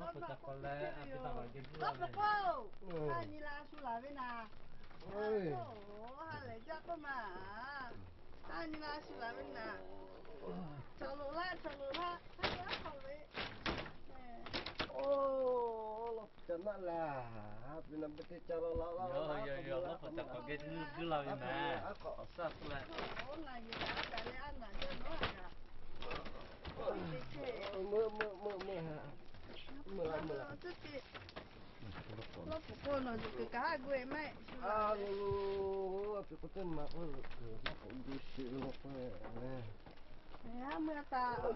Lo pfuhˍ caˍ k'awꞈ leh, a pi taˇ laˬ geh juˇ la ve. K'o, ha nyi la shu laˬ ve naˍ. Ha lehˬ jaˇ k'oˆ ma. Ha nyi la shu laˬ ve naˍ. Chaw loꞈ laˇ, chaw loꞈ laˇ. Haˉ yaˇ k'awꞈ ve. Oˇ, lawˇ pfuhˍ caˍ naˆ laˬ. Pi na ve teˇ ca la la la la. Lawˇ pfuhˍ caˍ k'awꞈ geh juˇ la ve naˍ. K'awꞈ suhˉ suhˉ leh. Meuˆ meuˆ meuˆ meuˆ. Meuˆ la meuˆ la. Lawˇ pfuhˍ k'o nawˬ zuhꞈ kuiˬ kaꞈ haˉ gu e maˇ heˆ. A lo lo, a pi k'o teˇ ma k'o zuhꞈ kuiˬ maˇ k'awꞈ gu sheˍ lo k'o. Haˉ meuˆ taˍ. Awˬ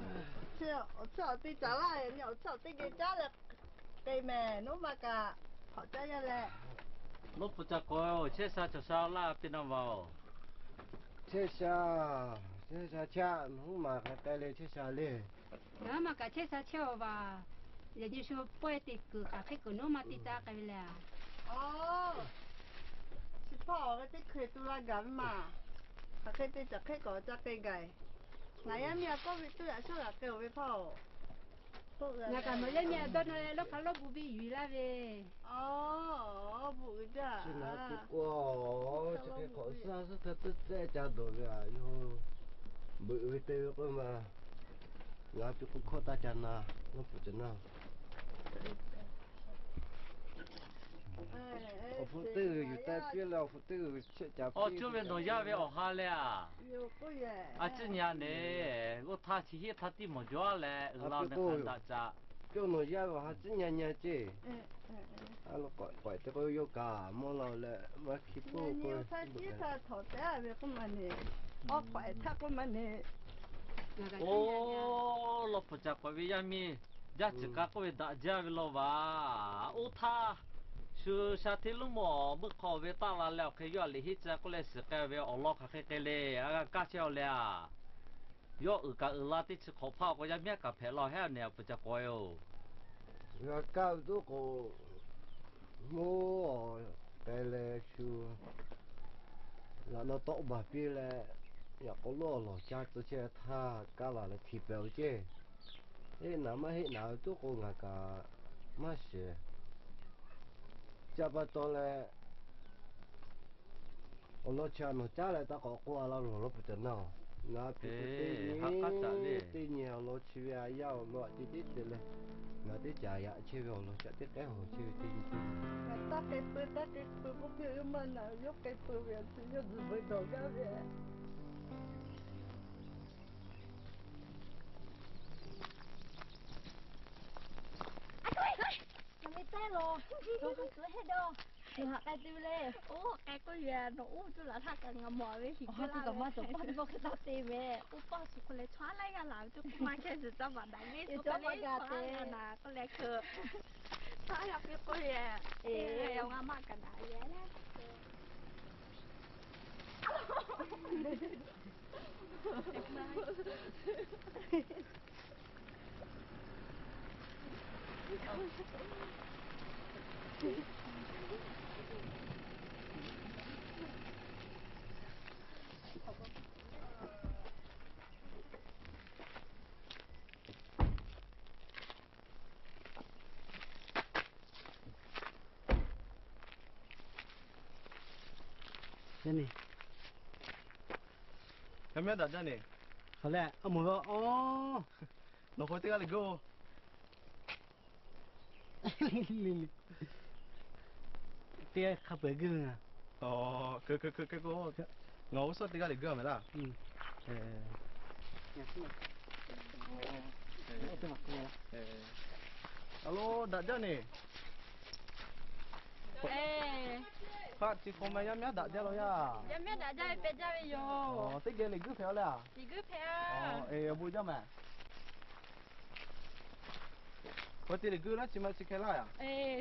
chehˇ awˬ teˇ caˍ laˇ ni, awˬ chehˇ awˬ teˇ geh caˉ leh k'ai mehˍ. Nawˉ ma kaꞈ hk'awꞈ caˇ yaˇ leh. Lawˇ pfuhˍ caˍ k'awꞈ-oˬ, chehˇ sha cawˬ sha laˇ pi na vaˬ-oˬ. Chehˇ sha, chehˇ sha chehˇ, nawˉ ma k'ai k'ai leh chehˇ sha le. Ngaˬ ma kaꞈ chehˇ sha chehˇ-oˬ vaˬ. Yaꞈ nyi shu pawehˇ te kuiˬ hk'aˬ hk'e kuiˬ nawˉ ma te caˇ k'ai ve le. Aˬ, chi hpawˇ ve teˇ hkui tu la gaˬ ve maˬ. Hk'aˬ hk'e te caˬ hk'e k'awꞈ caˇ k'ai gaˬ. Ngaˬ yaˇ miˇ a kawˇ ve tuˇ yaꞈ shaˉ g'aꞈ k'ai-oˬ ve hpawˇ-oˬ. Ngaˬ kaꞈ nawˬ yaˇ miˇ a dawˇ na leh lawˇ hk'a lawˇ gu ve yuˬ laˇ ve. Aˬ, bvuhꞈ ve jaˇ. Chi na tuˬ k'o, chi hk'e k'awꞈ suhˉ suhˉ htaˇ teˇ tcuhˉ ca dawˬ ve aꞈ yoˬ. Beuꞈ ve te ve k'oˆ ma. Ngaˬ pi k'o hkawˇ taˇ ca na, lawˇ pfuhˍ caˍ naˆ. Awˬ hpu teˇ g'uiˬ yuˬ taˇ piˇ leh, awˬ hpu teˇ g'uiˬ chehˇ ca piˇ. Awˬ cawˇ ve nawˬ yaˇ ve awˬ ha leh a, a ciˉ nyi-a ne. Oˇ htaˇ chi hiˆ htaˇ tiˇ mawˬ jaw leh uiˍ la ve k'o, daꞈ caꞈ. Cawˇ nawˬ yaˇ ve awˬ ha ciˉ nyi nyi ceˇ. K'awꞈ te k'o, yawˇ kaꞈ mawˇ la leh maˇ hkiˇ k'oˆ k'o, htaˇ ciˉ htaˇ htawꞈ tehˉ ve k'oˆ ma ne. Awˬ k'awꞈ htaˇ k'oˆ ma ne. Oˇ, lawˇ pfuhˍ caˍ k'awꞈ ve yaˇ miˇ jaˇ ciˬ k'a k'oˆ ve daꞈ jaˇ ve law vaˬ. Oˇ htaˇ shu sha hteˇ lonˉ mawˬ meuˆ hk'aw ve taˆ la leh awˬ hk'e yawˇ a liꞈ henˇ ca k'oˆ leh shiˍ k'ai ve awˬ lawn hk'aˬ hk'e k'ai le. A g'a kaˇ chehˇ-aw leh a, yawˇ uiˍ kaꞈ uiˍ la teˇ chi hk'awꞈ hpaˇ k'o yaˇ miˇ a kaꞈ hpehꞈ law hehˉ a nehˬ, awˬ pfuhˍ caˍ k'awꞈ-e-oˬ. G'a kaˇ ve tuˉ k'o, mawˇ k'ai leh shu laꞈ naw tawˆ baˬ piˇ leh, yaꞈ k'aw lonˉ awˬ lawˬ caˇ tcuh chehˇ htaˇ kaˇ laˬ leh hti pehˍ-oˬ ceˇ. Heˆ naˍ maˇ heˆ naˍ ve tuˉ k'o ngaˬ kaꞈ maˇ shiˍ. Ca pa taw leh, awˬ lawn chi a nawˬ caˉ leh taˇ k'awꞈ k'oˆ a laˇ loˬ, lawˇ pfuhˍ caˍ naˆ-oˬ. Ngaˬ pi teˇ nyi, teˇ nyi awˬ lawn chi ve a yaˇ awˬ lawn a ceh tiˉ te leh, ngaˬ teˇ caˍ yaꞈ chehˇ ve awˬ lawn chi teˇ k'ehˉ hawˬ chehˇ ve teˇ nyi teˇ nyi. Ngaˬ taˇ k'ai peu taˇ k'ai peu k'oˆ piˇ ve maˇ na, yawˇ k'ai peu ve a ceh yawˇ zuhꞈ veu dawˬ gaˇ ve. Nawˬ mi taiˇ lawˬ, nawˬ hk'a suhˍ heˆ dawˇ, nawˬ haꞈ k'ai te ve le. Oˇ, k'ai k'oˆ ve, nawˬ oˇ ve tuˇ laˬ htaˇ kaꞈ ngaˬ mawˬ ve hiˍ keu laˇ ve, maˇ cawˬ paˇ ve k'oˆ hk'e taˇ te meh. Oˇ paˇ shu k'oˆ leh chaw a laiˉ g'aˇ laˬ ve tuˇ k'oˆ maˇ hkeh zuhꞈ caˇ baˬ daꞈ ve, chaw a laiˉ g'aˇ te naˍ k'oˆ leh keu. Chaw a yaꞈ piˇ k'oˆ ve, e, ngaˬ maˇ kaꞈ daꞈ ve le. Yaˇ miˇ, yaˇ miˇ a daꞈ jaˇ ne. Hk'aˬ lehˬ, a moˍ ve, aw, nawˬ hk'aw teˇ g'aˇ lehˬ geuˆ-oˬ. Teˇ g'aˇ hk'a peu-eˬ geuˆ ve. Aw, keu keu keu keu k'o, ngaˬ g'uˇ suhˉ teˇ g'aˇ lehˬ geuˆ-a mehˍ laˇ. A lo, daꞈ jaˇ ne. Hpaˆ ti hk'aw meh yaˇ miˇ a daꞈ jaˇ law yaˇ. Yaˇ miˇ a daꞈ jaˇ ve pehꞈ jaˇ ve yoˬ. Teˇ geh lehˬ geuˆ hpehꞈ-a leh a. Lehˬ geuˆ hpehꞈ-a. Awˬ bon jaˇ mehˍ. Hk'aw te lehˬ geuˆ laˇ, chi ma chi hk'e laˇ yaꞈ.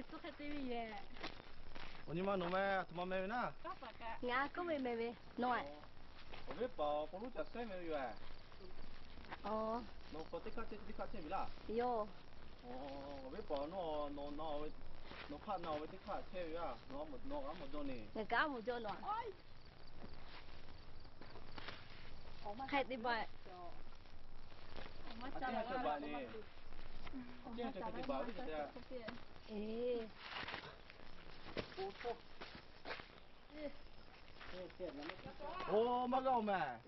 Suh hk'e te ve yoˬ. Awˬ nyi ma nawˬ meh, a htoꞈ ma meh ve naˉ. Ngaˬ k'oˆ ve meh ve, nawˬ-a. Awˬ viˉ paˍ awˬ hk'aw lo caˬ sehˉ meh ve yoˬ. Nawˬ hk'aw teˇ hkaˇ chehˇ, teˇ hkaˇ chehˇ ve laˇ. Yoˬ. Awˬ viˉ paˍ nawˬ, nawˬ hpaˆ na-oˬ ve teˇ hkaˇ chehˇ ve a, nawˬ g'a mawˬ dawˇ ne. Ngaˬ kaꞈ mawˬ dawˇ nawˬ-a. Hk'e te baˬ. Oˇ, maˇ g'aˇ-oˬ mehˍ.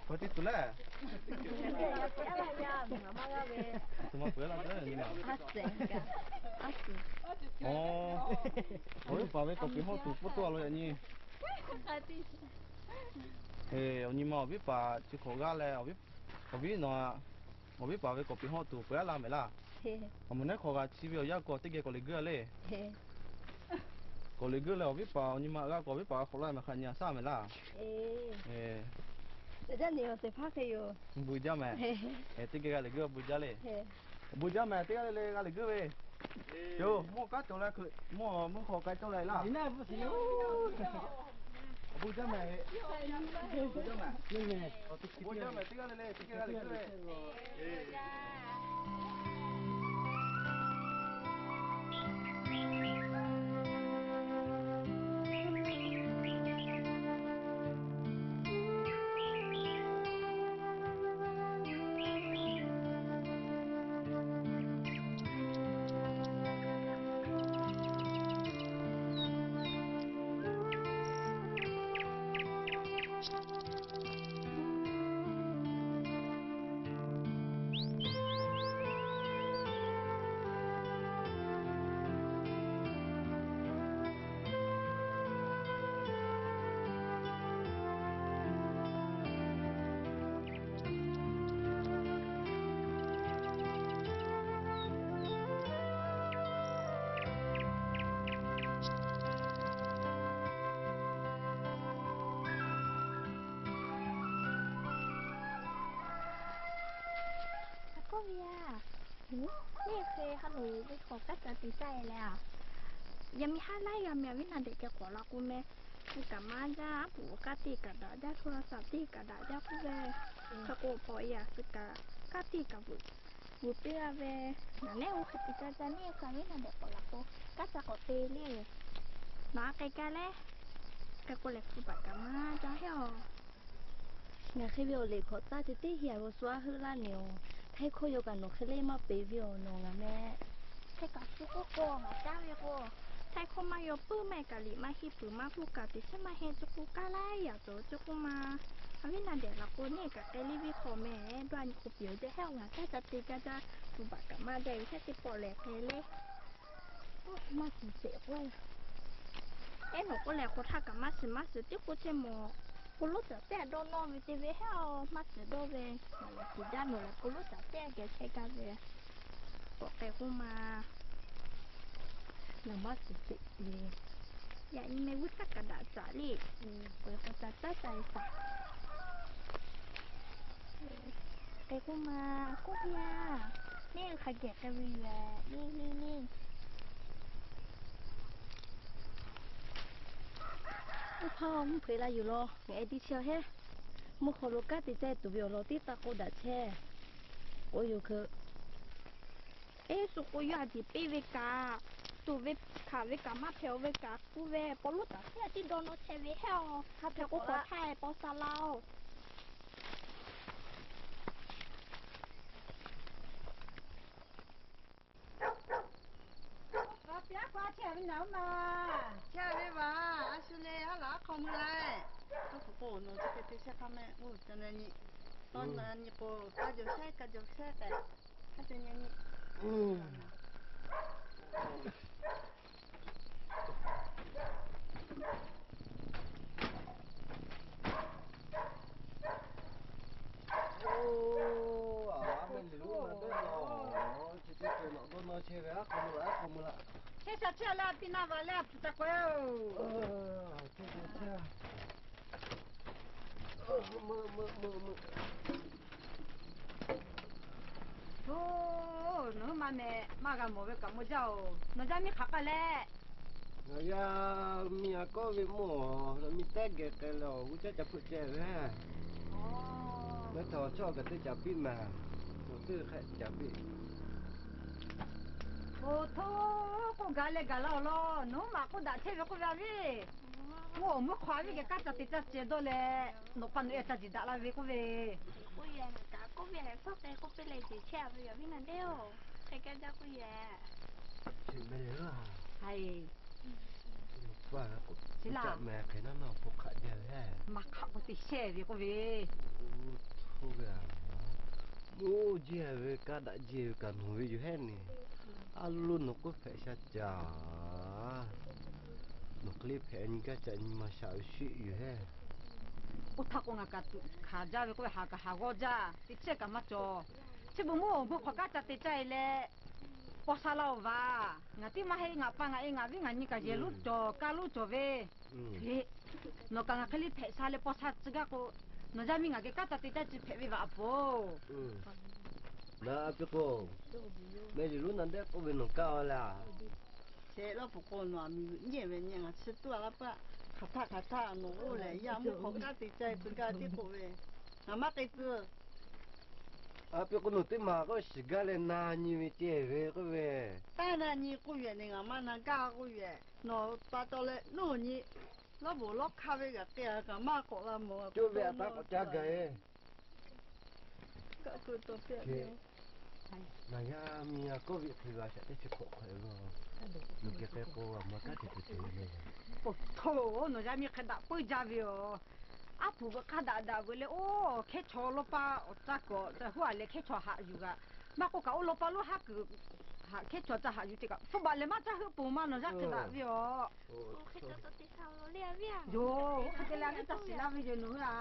K'awꞈ te tuˬ leh. Tuˬ ma peuˬ la nyi ma. Awˬ viˉ paˍ ve k'awꞈ piˍ hawˇ tuˬ pawˆ toˆ a lo yaꞈ nyi. Awˬ nyi ma awˬ viˉ paˍ chi hk'awꞈ g'aˇ leh, awˬ viˉ nawˬ, awˬ viˉ paˍ ve k'awꞈ piˍ hawˇ tuˬ peuˬ a la mehˍ laˇ. Awˬ moˍ nehˉ hk'awꞈ g'a chi ve awˬ yanˇ k'o teˇ geh k'awꞈ le geuˆ a le. K'awꞈ le geuˆ leh awˬ viˉ paˍ awˬ nyi ma g'a k'o awˬ viˉ paˍ hk'awꞈ la mehˍ hk'a nyi a shaˉ mehˍ laˇ. Bui jaˇ mehˍ. Teˇ geh g'a le geuˆ bui jaˇ le. Bui jaˇ mehˍ teˇ g'aˇ le le g'a le geuˆ ve. Yoˬ, mvuhˇ k'aˉ cawˬ la hkui, mvuhˇ mvuhˇ hk'aw k'ai cawˬ la laˇ. Bui jaˇ mehˍ. Bui jaˇ mehˍ teˇ g'aˇ le le teˇ geh g'a le geuˆ ve. K'oˆ ve yaˇ, neˇ hk'e ha loˍ ve hk'awꞈ kaˉ ca te caˇ e leh a, yaꞈ miˇ haˉ laiˉ g'a meh a viˉ na dehꞈ keh k'awꞈ la k'o meh, suh kaꞈ maˇ jaˇ, aˉ puˍ kaˇ teˇ kaꞈ daꞈ jaˇ, hkawˇ la saˍ teˇ kaꞈ daꞈ jaˇ k'oˆ ve, hk'a k'o hpaw e a suh kaꞈ kaˇ teˇ kaꞈ veuꞈ veuꞈ piˇ a ve, naˬ nehˉ oˇ hk'e te caˇ caˇ neˇ hk'a viˉ na dehꞈ k'awꞈ la k'o, kaˉ ca k'awꞈ te le. Naˬ a k'ai kaˇ leh, k'ai k'o lehˬ hpu baˬ kaꞈ maˇ jaˇ heˆ a. Ngaˬ hk'e ve awˬ liꞈ hkawꞈ taˇ te teˇ hiˍ a g'aw shu aˉ heuˆ laˇ neˬ oˬ. Htaiˇ hkawˇ yaw kaꞈ nawˬ hk'e le maˇ peꞈ ve awˬ nawˬ ngaˬ meh. Hk'e kaꞈ shu k'oˆ k'o ngaˬ kaˉ ve k'o, htaiˇ hkawˇ maˇ yaw puiˉ mehˆ kaꞈ liꞈ maˇ henˇ peuˬ maˇ k'oˆ kaꞈ teꞈ chiˉ maˇ heˆ. Chi k'oˆ kaˇ laiˉ yaꞈ cawˬ chi k'oˆ ma, a viˉ na dehꞈ la k'o neˇ kaꞈ k'ai le ve hk'awꞈ meh dawˇ a nyi k'o piˍ oˬ jaˇ heˆ a. Ngaˬ kaˉ ca te caˇ caˇ hpu baˬ kaꞈ maˇ jaˇ ve htaˇ teˇ pawˆ lehˬ hk'e le. Maˇ shiˍ sheˍ k'o, eˉ nawˬ k'oˆ lehˬ hk'aw htaˇ kaꞈ maˇ shiˍ maˇ shiˍ tiˉ k'oˆ chehˇ mawˬ. K'o lonˉ caˍ tehˇ dawˇ nawˇ ve te ve heˆ a, maˇ shiˍ dawˇ ve. Nawˬ lehˬ shiˍ jaˇ nawˬ lehˬ k'o lonˉ caˍ tehˇ geh chehˇ gaˇ ve. K'awꞈ k'ai k'oˆ ma. Ngaˬ maˇ shiˍ sheˍ le. Yaꞈ nyi meh g'uˇ htaˇ kaꞈ daꞈ caˍ le. K'awꞈ k'awꞈ caˍ caˉ ca e shaˍ. K'ai k'oˆ ma, k'oˆ piˇ a. Neˇ hk'a geh k'ai ve yoˬ, neˇ neˇ neˇ. Oˇ hpaˇ mvuhˇ hpeuꞈ la yoˬ law, ngaˬ e tiˇ chehˇ a heˉ. Mvuhˇ hk'aw lo kanˉ te caˇ tuˬ ve awˬ lawn tiˉ taˇ k'oˆ daꞈ chehˇ. Oˇ yoˬ hk'e, eˉ shu k'o yaˇ a tiˍ piˇ ve kaꞈ, tuˬ ve hkanˍ ve kaꞈ maˇ hpehꞈ ve kaꞈ k'oˆ ve, paw lonˉ taˍ teˇ g'aˇ tiˉ dawˇ nawˇ chehˇ ve heˆ a. Hk'e k'o k'awꞈ htaˇ paw sha laˇ oˬ. Aˉ, piˇ aˉ k'o a chehˇ ve naˬ oˇ ma. Chehˇ ve vaˬ, a shu le haˉ laˬ aˉ hk'aw mui la. Tawˇ hk'oꞈ k'o nawˬ chi hk'e te chehˇ hk'a meh, oˇ ca na nyi. Tawˇ na nyi k'o, ka jawˬ chehˇ, ka jawˬ chehˇ tehꞈ, hk'a te nyi nyi. Oˇ, a meh liꞈ lonˉ na dawˇ nawˇ, chi teˇ ceuˬ nawˬ dawˇ nawˇ chehˇ ve aˉ hk'aw mui la, aˉ hk'aw mui la. Chehˇ sha chehˇ leh piˇ na vaˬ leh a puˍ ca k'awehˇ oˬ. Chehˇ sha chehˇ. Oˇ, nawˬ hui ma meh maˇ g'a mawˬ ve kaꞈ maˇ jaˇ oˬ. Nawˬ yaˇ miˇ hk'aˬ k'ai leh? Ngaˬ yaˇ miˇ a kawˆ ve mawˬ, nawˬ miˇ tehˉ geh k'ai leh awˬ g'uˇ caˉ ca hpeuꞈ ceh ve. Mehˉ htaꞈ awˬ chawˇ kaꞈ teˇ caˍ piˇ mehˍ. Oˬ, teˇ hk'e caˍ piˇ. Oˬ, hto k'oˆ gaˬ leh gaˬ la awˬ lawn, nawˬ hui ma k'oˆ daꞈ chehˇ ve k'oˆ ve a viˉ. Oˇ, mvuhˇ hk'aw a viˉ geh kanˉ ca te caˇ ceh dawˇ leh, nawˬ pa nawˬ e ca jiˬ daꞈ la ve k'oˆ ve. K'oˆ yehˬ, ngaˬ kaꞈ k'oˆ ve, tawˇ k'ai k'oˆ piˇ leh jeˬ chehˇ a ve yoˬ, viˉ naˬ deˇ-oˬ. Hk'e kaˇ jaˇ k'oˆ yehˬ. Maˇ hk'aꞈ k'o te shehˇ ve k'oˆ ve. Oˇ ve, moˇ jiˇ ve kanˉ daꞈ jiˇ ve kaꞈ nawˬ ve yoˬ hehˉ neˬ. A lo nawˬ k'oˆ hpehꞈ sha caˍ. Nawˬ hk'e le hpehꞈ nyi gaˇ ca nyi ma shaꞈ ve sheˆ yoˬ hehˉ. Oˇ htaˇ k'o ngaˬ kaꞈ tuꞈ hkanˍ jaˇ ve k'oˆ ve, haˍ kaꞈ haˍ g'awˇ jaˇ, teˇ chehˇ kaꞈ maˇ cawˬ. Chi beuꞈ mvuhˇ awˬ mvuhˇ hk'aw kanˉ ca te caˇ e leh, paw sha laˇ-oˬ vaˬ. Ngaˬ tiˉ maˇ heˆ, ngaˬ pa ngaˬ e ngaˬ viˉ ngaˬ nyi kaꞈ yehˬ lonˉ cawˬ, kaˇ lonˉ cawˬ ve. Nawˬ kaꞈ ngaˬ hk'e le hpehꞈ sha leh paw sha tcuh gaˇ k'o, nawˬ yaˇ miˇ ngaˬ geh kanˉ ca te caˇ chi hpehꞈ ve vaꞈ a poˬ. Naˍ a pi k'o, mehˆ liꞈ lonˉ naˍ dehˆ k'oˆ ve nawˬ kaˇ a le. Sheˍ lawˇ puˍ k'o nawˬ a miˬ nyi ve nyi ngaˬ chi tuˇ a laˇ paˆ. Hk'aˬ htaˇ hk'aˬ htaˇ nawˬ oˇ lehˬ yaˇ mvuhˇ hk'aw kanˉ te caˇ e tcuh gaˇ tiˉ k'oˆ ve, ngaˬ maˇ k'ai tcuh. A pi k'o nawˬ teˇ maˬ k'o shiˍ gaˇ leh na nyi ve ceh ve k'oˆ ve. Taˇ na nyi k'oˆ ve nehˬ, ngaˬ maˇ na gaˇ k'oˆ ve. Nawˬ pa taw leh nuˇ nyi lawˇ boˬ lawˇ hk'aˇ ve g'aꞈ k'e a kaꞈ maˇ k'awꞈ la mawˬ. Coˇ ve a taˇ k'awꞈ caˇ gaˬ e. Ngaˬ yaˇ miˇ a kawˇ viˆ hk'e ve a shaꞈ teˇ chi hk'awꞈ hk'aw e lo, nawˬ geh k'ai k'o a ma kanˉ te tuˬ te ve le. Oˇ htoˇ, nawˬ yaˇ miˇ hk'e daꞈ puiˉ jaˇ ve yoˬ. Aˉ hpuˍ veuꞈ k'aˇ daꞈ daꞈ veuꞈ leh, oˇ hkehˉ chaw lawˇ paˇ awˬ caˇ kuiˬ awˬ caˇ huˉ a leh hkehˉ chaw haꞈ yuˬ g'a. Maˇ k'oˆ kaꞈ oˇ lawˇ paˇ lonˉ haˉ kuiˬ haꞈ hkehˉ chaw ca haꞈ yuˬ te kaꞈ, hpfuhˇ baˬ lehˬ maˇ caˇ heuˆ poˬ ma nawˬ yaˇ hk'e daꞈ ve yoˬ. Yoˬ, oˇ hk'e te leh a viˉ taˇ shiˍ laˇ ve yoˬ nawˬ hui a.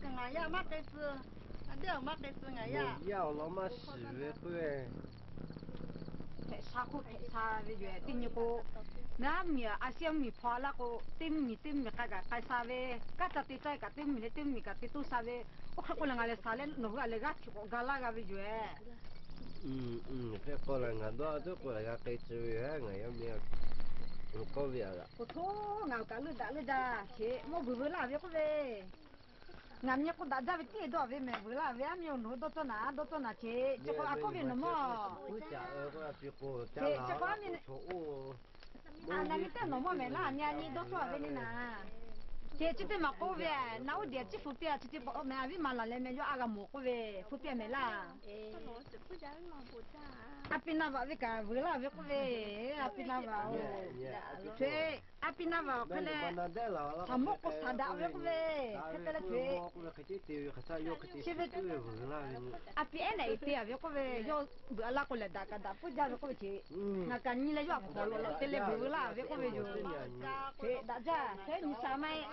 Ngaˬ yaˇ maˇ k'ai tcuh, a deˇ awˬ maˇ k'ai tcuh ngaˬ yaˇ. Yaˇ awˬ lawn maˇ shiˍ ve k'oˆ ve. Hpehꞈ sha k'oˆ hpehꞈ sha ve yoˬ. Teˇ nyi k'o, naˉ miˬ a, a shinˉ miˬ hpaw laˇ k'o, teˇ miˬ teˇ miˬ k'ai kaꞈ k'ai sha ve, kanˉ ca te caˇ kaꞈ teˇ miˬ leh teˇ miˬ kaꞈ te toˇ sha ve, oˇ hk'e k'oˆ leh ngaˬ lehˬ sha leh nawˬ hui a lehˬ g'aˇ htiꞈ k'awꞈ ga laˇ g'a ve yoˬ. Hk'e k'o lehˬ ngaˬ dawˇ a teˇ k'o lehˬ g'a k'ai tcuh ve yoˬ, ngaˬ yaˇ miˇ a kawˇ ve a g'aꞈ. Oˇ htoˇ, ngaˬ kaꞈ leuˆ daꞈ leuˆ jaˇ, cheꞈ mawˇ vuiˬ veu laˇ ve k'oˆ ve. Ngaˬ nyi k'o daꞈ jaˇ ve tiˉ dawˇ ve mehˬ, vuiˬ laˇ ve aˉ miˇ-oˬ, nawˬ hui dawˇ cawˇ naˍ, dawˇ cawˇ naˍ cheꞈ. Chi k'o a kawˇ ve nawˬ mawˇ. Cheꞈ, chi k'o a miˇ a na nyi teˇ nawˬ mawˇ mehˍ laˇ, a nyi a nyi dawˇ cawˇ ve le naˍ. Cheꞈ, chi teˇ maˬ k'oˆ ve, na oˇ diˬ a ciˉ hpu piˇ a, chi chi pa mehˍ a viˉ ma laˬ leh mehˍ yawˇ a g'a mawˬ k'oˆ ve, hpu piˇ a mehˍ laˇ. A pi na vaꞈ ve kaꞈ vuiˬ laˇ ve k'oˆ ve, a pi na vaꞈ-oˬ. Cheꞈ, a pi na vaꞈ awˬ hk'e leh, shaˍ mawˇ k'o shaˍ daꞈ ve k'oˆ ve, hk'e te leh cheꞈ. Chi ve a pi ehˉ nehˬ e te a ve k'oˆ ve, yawˇ beuꞈ a laˇ k'o lehˬ daꞈ kaꞈ daꞈ puiˉ jaˇ ve k'oˆ ve cheꞈ. Ngaˬ kaꞈ nyi leh yawˇ a hk'aw lawꞈ lawꞈ te leh vuiˬ laˇ ve k'oˆ ve yoˬ. Cheꞈ, daꞈ jaˇ, hehˉ nyi sha maˇ heˆ.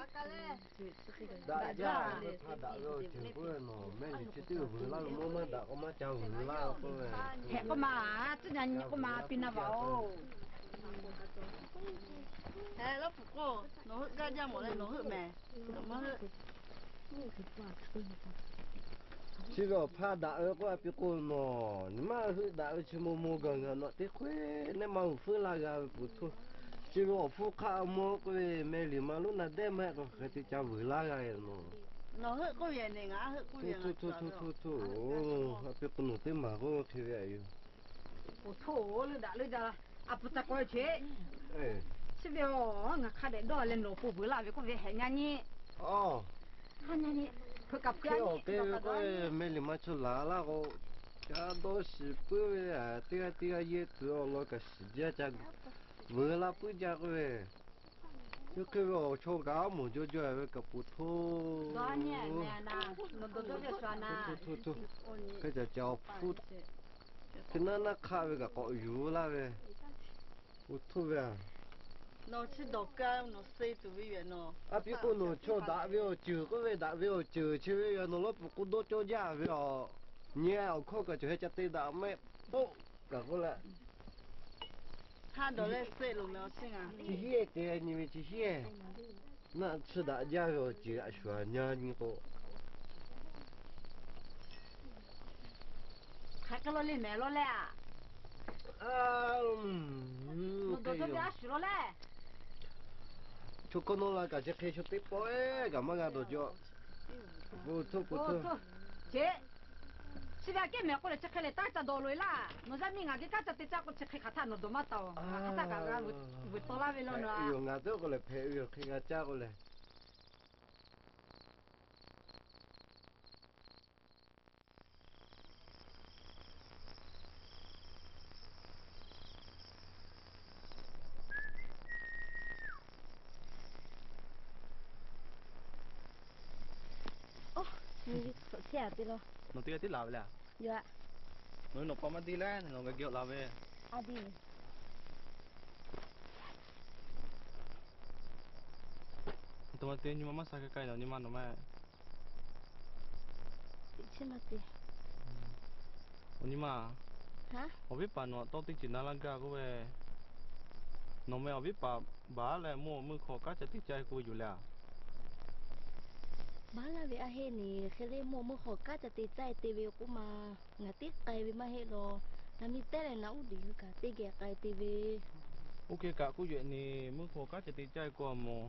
Daꞈ jaˇ. Daꞈ ve awˬ ceuˬ k'oˆ ve nawˬ mehˆ liꞈ chi teˇ vuiˬ laˇ ve mawˇ maˇ daꞈ k'o maˇ ca vuiˬ laˇ k'oˆ ve. Hehꞈ k'oˆ ma, tcuhˉ nyi k'oˆ ma, a pi na vaꞈ-oˬ. Hehꞈ, lawˇ puˍ k'o, nawˬ heuˆ gaˇ jaˇ mawˬ leh nawˬ heuˆ mehˍ. Chi ve awˬ hpaˇ daꞈ ve k'oˆ a pi k'o nawˬ nyi maˇ heuˆ daꞈ ve chi maw maw gaˬ ngaˬ nawˬ teˇ hk'e nehˆ maˇ uˬ feuˉ laˇ g'a ve peuˬ htoˇ. Chi ve awˬ hpfuhˇ hk'aˆ maw k'oˆ ve mehˆ liꞈ ma lonˉ na dehˆ maˇ heˆ k'o hk'e te ca vuiˬ laˇ g'a e nawˬ. Nawˬ heuˆ k'oˆ ve nehˬ ngaˬ a heuˆ k'oˆ ve. Htoˇ htoˇ htoˇ htoˇ htoˇ, a pi k'o nawˬ teˇ maˬ k'oˆ ve hk'e ve a yoˬ. Oˬ htoˇ, leuˆ daꞈ leuˆ jaˇ, a pu ca k'aw cheꞈ. Chi ve a, ngaˬ hk'a dehꞈ dawˇ leh nawˬ po vuiˬ laˇ ve k'oˆ ve hehꞈ nyi nyi. Hk'e kaꞈ hpu a nyi k'oˆ ve mehˆ liꞈ ma chaw laˬ laˇ k'o, ca dawˇ shiˍ puiˉ ve, teˇ g'aˇ teˇ g'aˇ yehˇ tuˬ awˬ lawn kaꞈ shiˍ jaˇ ca vuiˬ laˇ puiˉ jaˇ k'oˆ ve. Chi hk'e ve awˬ chaw kaꞈ a mawˬ jaw jaw ve kaꞈ po htoˇ. Hk'e ca ca awˬ hpfuhˇ hk'e naˉ naˉ hk'aˆ ve kaꞈ k'awꞈ yuˬ laˇ ve, po htoˇ ve a. A pi k'o nawˬ chaw daꞈ ve awˬ ceuˬ k'oˆ ve, daꞈ ve awˬ ceuˬ chi ve yoˬ, nawˬ lawˇ puˍ k'o dawˇ cawˇ jaˇ ve a. Nyi awˬ hkawˇ kaꞈ cawˬ heh ca te daꞈ mehˆ k'oˆ kaꞈ k'oˆ leh, chi hiˉ te nyi ve chi hiˉ. Naˆ tsuhˇ daꞈ jaˇ ve awˬ ceuˬ a shuˍ a nyi nyi k'o, hk'aˬ hk'e la le mehˍ law leh a. Chaw hkawˇ nawˇ la kaꞈ chi hk'e chaw teˇ pawˆ ehˉ kaꞈ maˇ g'a dawˬ jaw. Cheꞈ. Chi ve aꞈ kehˉ mehˍ k'oˆ leh chi hk'e leh taˇ ca dawˬ loꞈ e laˇ. Nawˬ yaˇ miˇ ngaˬ geh kanˉ ca te caˇ k'o chi hk'e hk'aˬ htaˇ nawˬ dawˬ maˇ taˍ oˬ. Ngaˬ hk'aˬ htaˇ kaꞈ g'a vuiˬ tawˆ laˇ ve law nawˬ a. Ngaˬ teˇ k'o leh hpehꞈ ve yoˬ hk'e g'a caˇ k'o leh. Oˇ, nawˬ teˇ g'aˇ tiˉ laˬ ve le. Nawˬ ve nawˬ pa maˇ diˇ leh nawˬ g'a geh awˬ laˬ ve. Aˬ, teˇ nyi ma maˇ sha hk'e k'ai nawˬ nyi ma nawˬ ma. Awˬ nyi ma, awˬ viˉ paˍ nawˬ aꞈ tawˇ teˇ ceuˬ na laˇ gaˇ k'oˆ ve, nawˬ meh awˬ viˉ paˍ baˬ leh mvuhˇ meuˇ hk'aw kanˉ ca te caˇ e k'oˆ ve yoˬ le a. Baˬ laˇ ve a heˆ ni, hk'e le mvuhˇ meuˇ hk'aw kanˉ ca te caˇ e te ve k'oˆ ma. Ngaˬ teˇ k'ai ve maˇ heˆ law. Ngaˬ mi teˇ leh naꞈ uˉ deꞈ hui kaꞈ teˇ geh k'ai te ve. Oˇ hk'e kaꞈ k'oˆ yehˬ ni, meuˇ hk'aw kanˉ ca te caˇ e k'o a moˍ,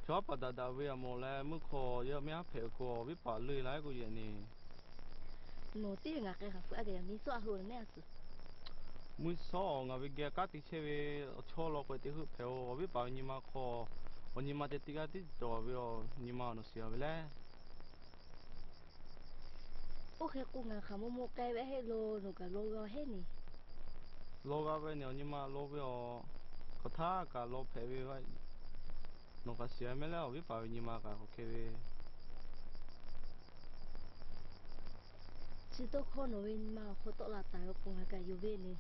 chaw haˉ paˍ daꞈ daꞈ ve a moˍ leh meuˇ hk'aw yaˇ mehˆ haˉ hpehꞈ ve k'o awˬ viˉ paˍ leuˇ la k'oˆ yehˬ ni. Nawˬ teˇ ve ngaˬ k'ai hk'aˬ hpfuhˆ a ve yaꞈ miˇ suhˉ a hui leh mehˆ a suhˍ. Mvuhˇ shawˉ ngaˬ ve geh kanˉ te chehˇ ve awˬ chawˇ law k'o te heuˆ hpehꞈ-oˬ. Awˬ viˉ paˍ ve nyi ma hk'aw, awˬ nyi ma te teˇ g'aˇ tiˉ cawˬ ve awˬ nyi ma nawˬ shiˍ a ve le. Oˇ hk'e k'o ngaˬ hk'aˬ maw maw k'ai ve heˆ lo, nawˬ kaꞈ law g'a heˆ ni. Law g'a ve ni awˬ nyi ma law ve aˬ, hk'aˬ htaˇ kaꞈ law hpehꞈ ve, nawˬ kaꞈ shiˍ a mehˆ leh awˬ viˉ paˍ ve nyi ma kaꞈ hk'aˬ hk'e ve. Chi tawˇ hkawˇ nawˬ ve nyi ma awˬ hk'aw tawˆ la taˍ ve k'o ngaˬ kaꞈ yonˍ ve ni,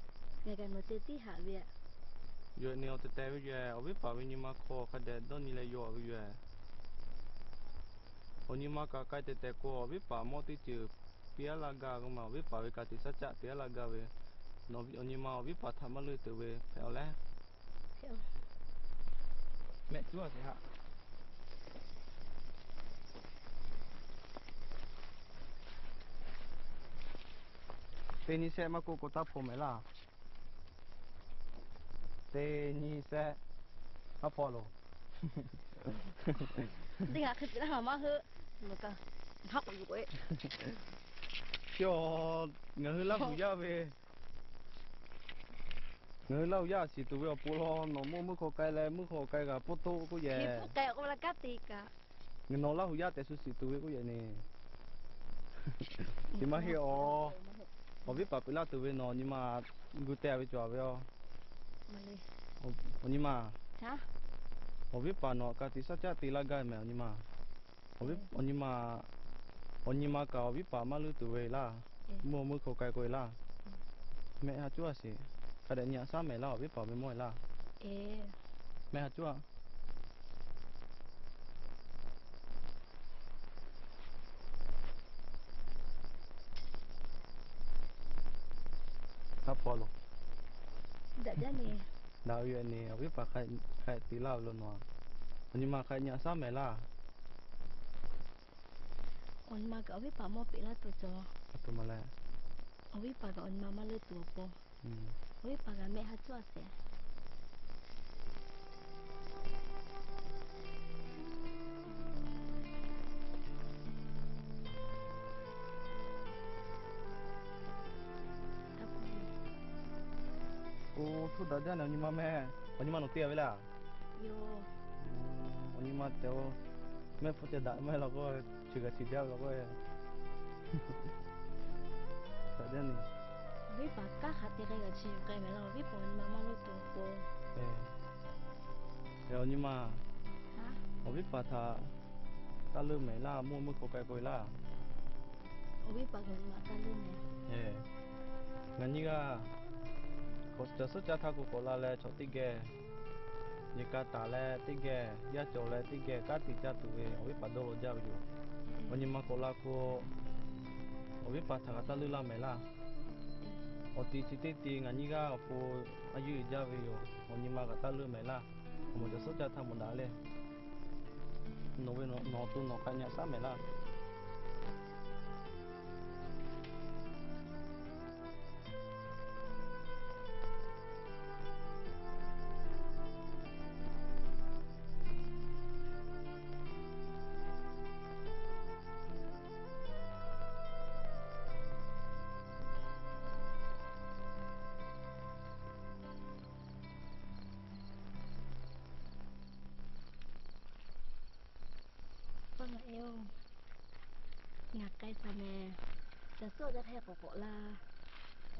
ngaˬ kaꞈ nawˬ ceh tiˉ haꞈ ve a. Yawˬ ehˬ ni awˬ tehˬ tehˬ ve yawˬ ehˬ, awˬ viˉ paˍ ve nyi ma hk'aw hk'a dehꞈ dawˇ nyi leh yaw ve yawˬ ehˬ. Awˬ nyi ma kaꞈ k'ai tehˬ tehˬ k'o awˬ viˉ paˍ mawˇ teˇ ceuˬ piˇ aˉ laˇ gaˇ k'oˆ ma, awˬ viˉ paˍ ve ka tiꞈ shaˉ caˆ te aˉ laˇ gaˇ ve, awˬ nyi ma awˬ viˉ paˍ htaꞈ maˇ leuˇ tuˬ ve hpehꞈ a leh. Mehˆ cuˉ a sheˍ haꞈ. Teˇ nyi shehˆ maˇ k'oˆ k'o taˇ hpaw mehˍ laˇ. Teˇ nyi shehˆ maˇ hpaw loˬ. Teˇ g'aˇ hk'e te laˇ maˇ heuˆ. Nawˬ kaꞈ haˉ k'oꞈ yuˬ k'o e. Chi a, ngaˬ hui Laˇ huˍ yaˇ ve, ngaˬ hui Laˇ huˍ yaˇ shiˍ tuˬ ve awˬ pon law nawˬ mawˇ meuˇ hk'aw k'ai leh meuˇ hk'aw k'ai g'a pawˇ toˆ k'oˆ yehˬ. K'oˆ k'ai k'o la kaˉ te kaꞈ. Nawˬ Laˇ huˍ yaˇ tehꞈ shu shiˍ tuˬ ve k'oˆ yehˬ ni. Chi maˇ heˆ a. Awˬ viˉ paˍ peꞈ laˇ tuˬ ve nawˬ nyi ma gu teh ve cawˬ ve a. Awˬ nyi ma, awˬ viˉ paˍ nawˬ ka tiꞈ shaˉ caˆ te laˇ gaˇ mehˍ awˬ nyi ma. Awˬ nyi ma, awˬ nyi ma kaꞈ awˬ viˉ paˍ maˇ leuˇ tuˬ ve laˇ. Mvuhˇ meuˇ hk'aw k'ai k'o e laˇ. Mehˆ ha cuˉ a sheˍ. Hk'a dehꞈ nyi aꞈ shaˉ mehˍ laˇ awˬ viˉ paˍ ve mawˇ e laˇ. Mehˆ ha cuˉ a. Haˉ pawˇ loˬ. Daꞈ ve yoˬ ni awˬ viˉ paˍ hk'a te laˇ ve lo nawˬ. Awˬ nyi ma hk'a nyi aꞈ shaˉ mehˍ laˇ. Awˬ nyi ma kaꞈ awˬ viˉ paˍ mawˇ peꞈ laˇ tuˬ cawˬ. Awˬ viˉ paˍ kaꞈ awˬ nyi ma maˇ leuˇ tuˬ awˬ pon, awˬ viˉ paˍ kaꞈ mehˆ ha cuˉ a sheˍ. Oˇ, htuˇ daꞈ jaˇ na awˬ nyi ma mehˆ. Awˬ nyi ma nawˬ te a ve laˇ. Awˬ nyi ma tehꞈ-o, mehˆ hpu ceh daꞈ maˇ heˆ law k'o, chi g'a chi jaˇ ve law k'o. Daꞈ jaˇ ni. Awˬ viˉ paˍ kanˉ hk'a te k'ai g'a chi yuˬ k'ai mehˍ laˇ, awˬ viˉ paˍ awˬ nyi ma maˇ leuˇ tuˬ awˬ pon. Awˬ nyi ma, awˬ viˉ paˍ htaꞈ taˇ leuˇ mehˍ laˇ, mvuhˇ meuˇ hk'aw k'ai k'oˆ e laˇ. Awˬ viˉ paˍ kaꞈ awˬ nyi ma taˇ leuˇ mehˍ. Ngaˬ nyi g'aˇ k'awꞈ caˬ suhˉ caˇ htaˇ k'o k'awꞈ la leh chaw teˇ geh, nyi ka taˍ leh teˇ geh, yaˇ cawˬ leh teˇ geh kanˉ te caˇ tuˬ ve awˬ viˉ paˍ dawˇ law jaˇ ve yoˬ. Awˬ nyi ma k'awꞈ la k'o, awˬ viˉ paˍ htaꞈ kaꞈ taˇ leuˇ laˇ mehˍ laˇ. Awˬ ti chi teˇ ti ngaˬ nyi g'aˇ awˬ pon a yeˇ uiˍ jaˇ ve yoˬ. Awˬ nyi ma kaꞈ taˇ leuˇ mehˍ laˇ. Awˬ moˍ caˬ suhˉ caˇ htaˇ mawˬ daꞈ leh, nawˬ ve nawˬ awˬ to nawˬ hk'a nyi aꞈ shaˉ mehˍ laˇ. Eˬ-oˬ, ngaˬ k'ai shaˍ mehˍ. Caˬ suhˉ caˇ hk'e k'awꞈ k'awꞈ laˇ.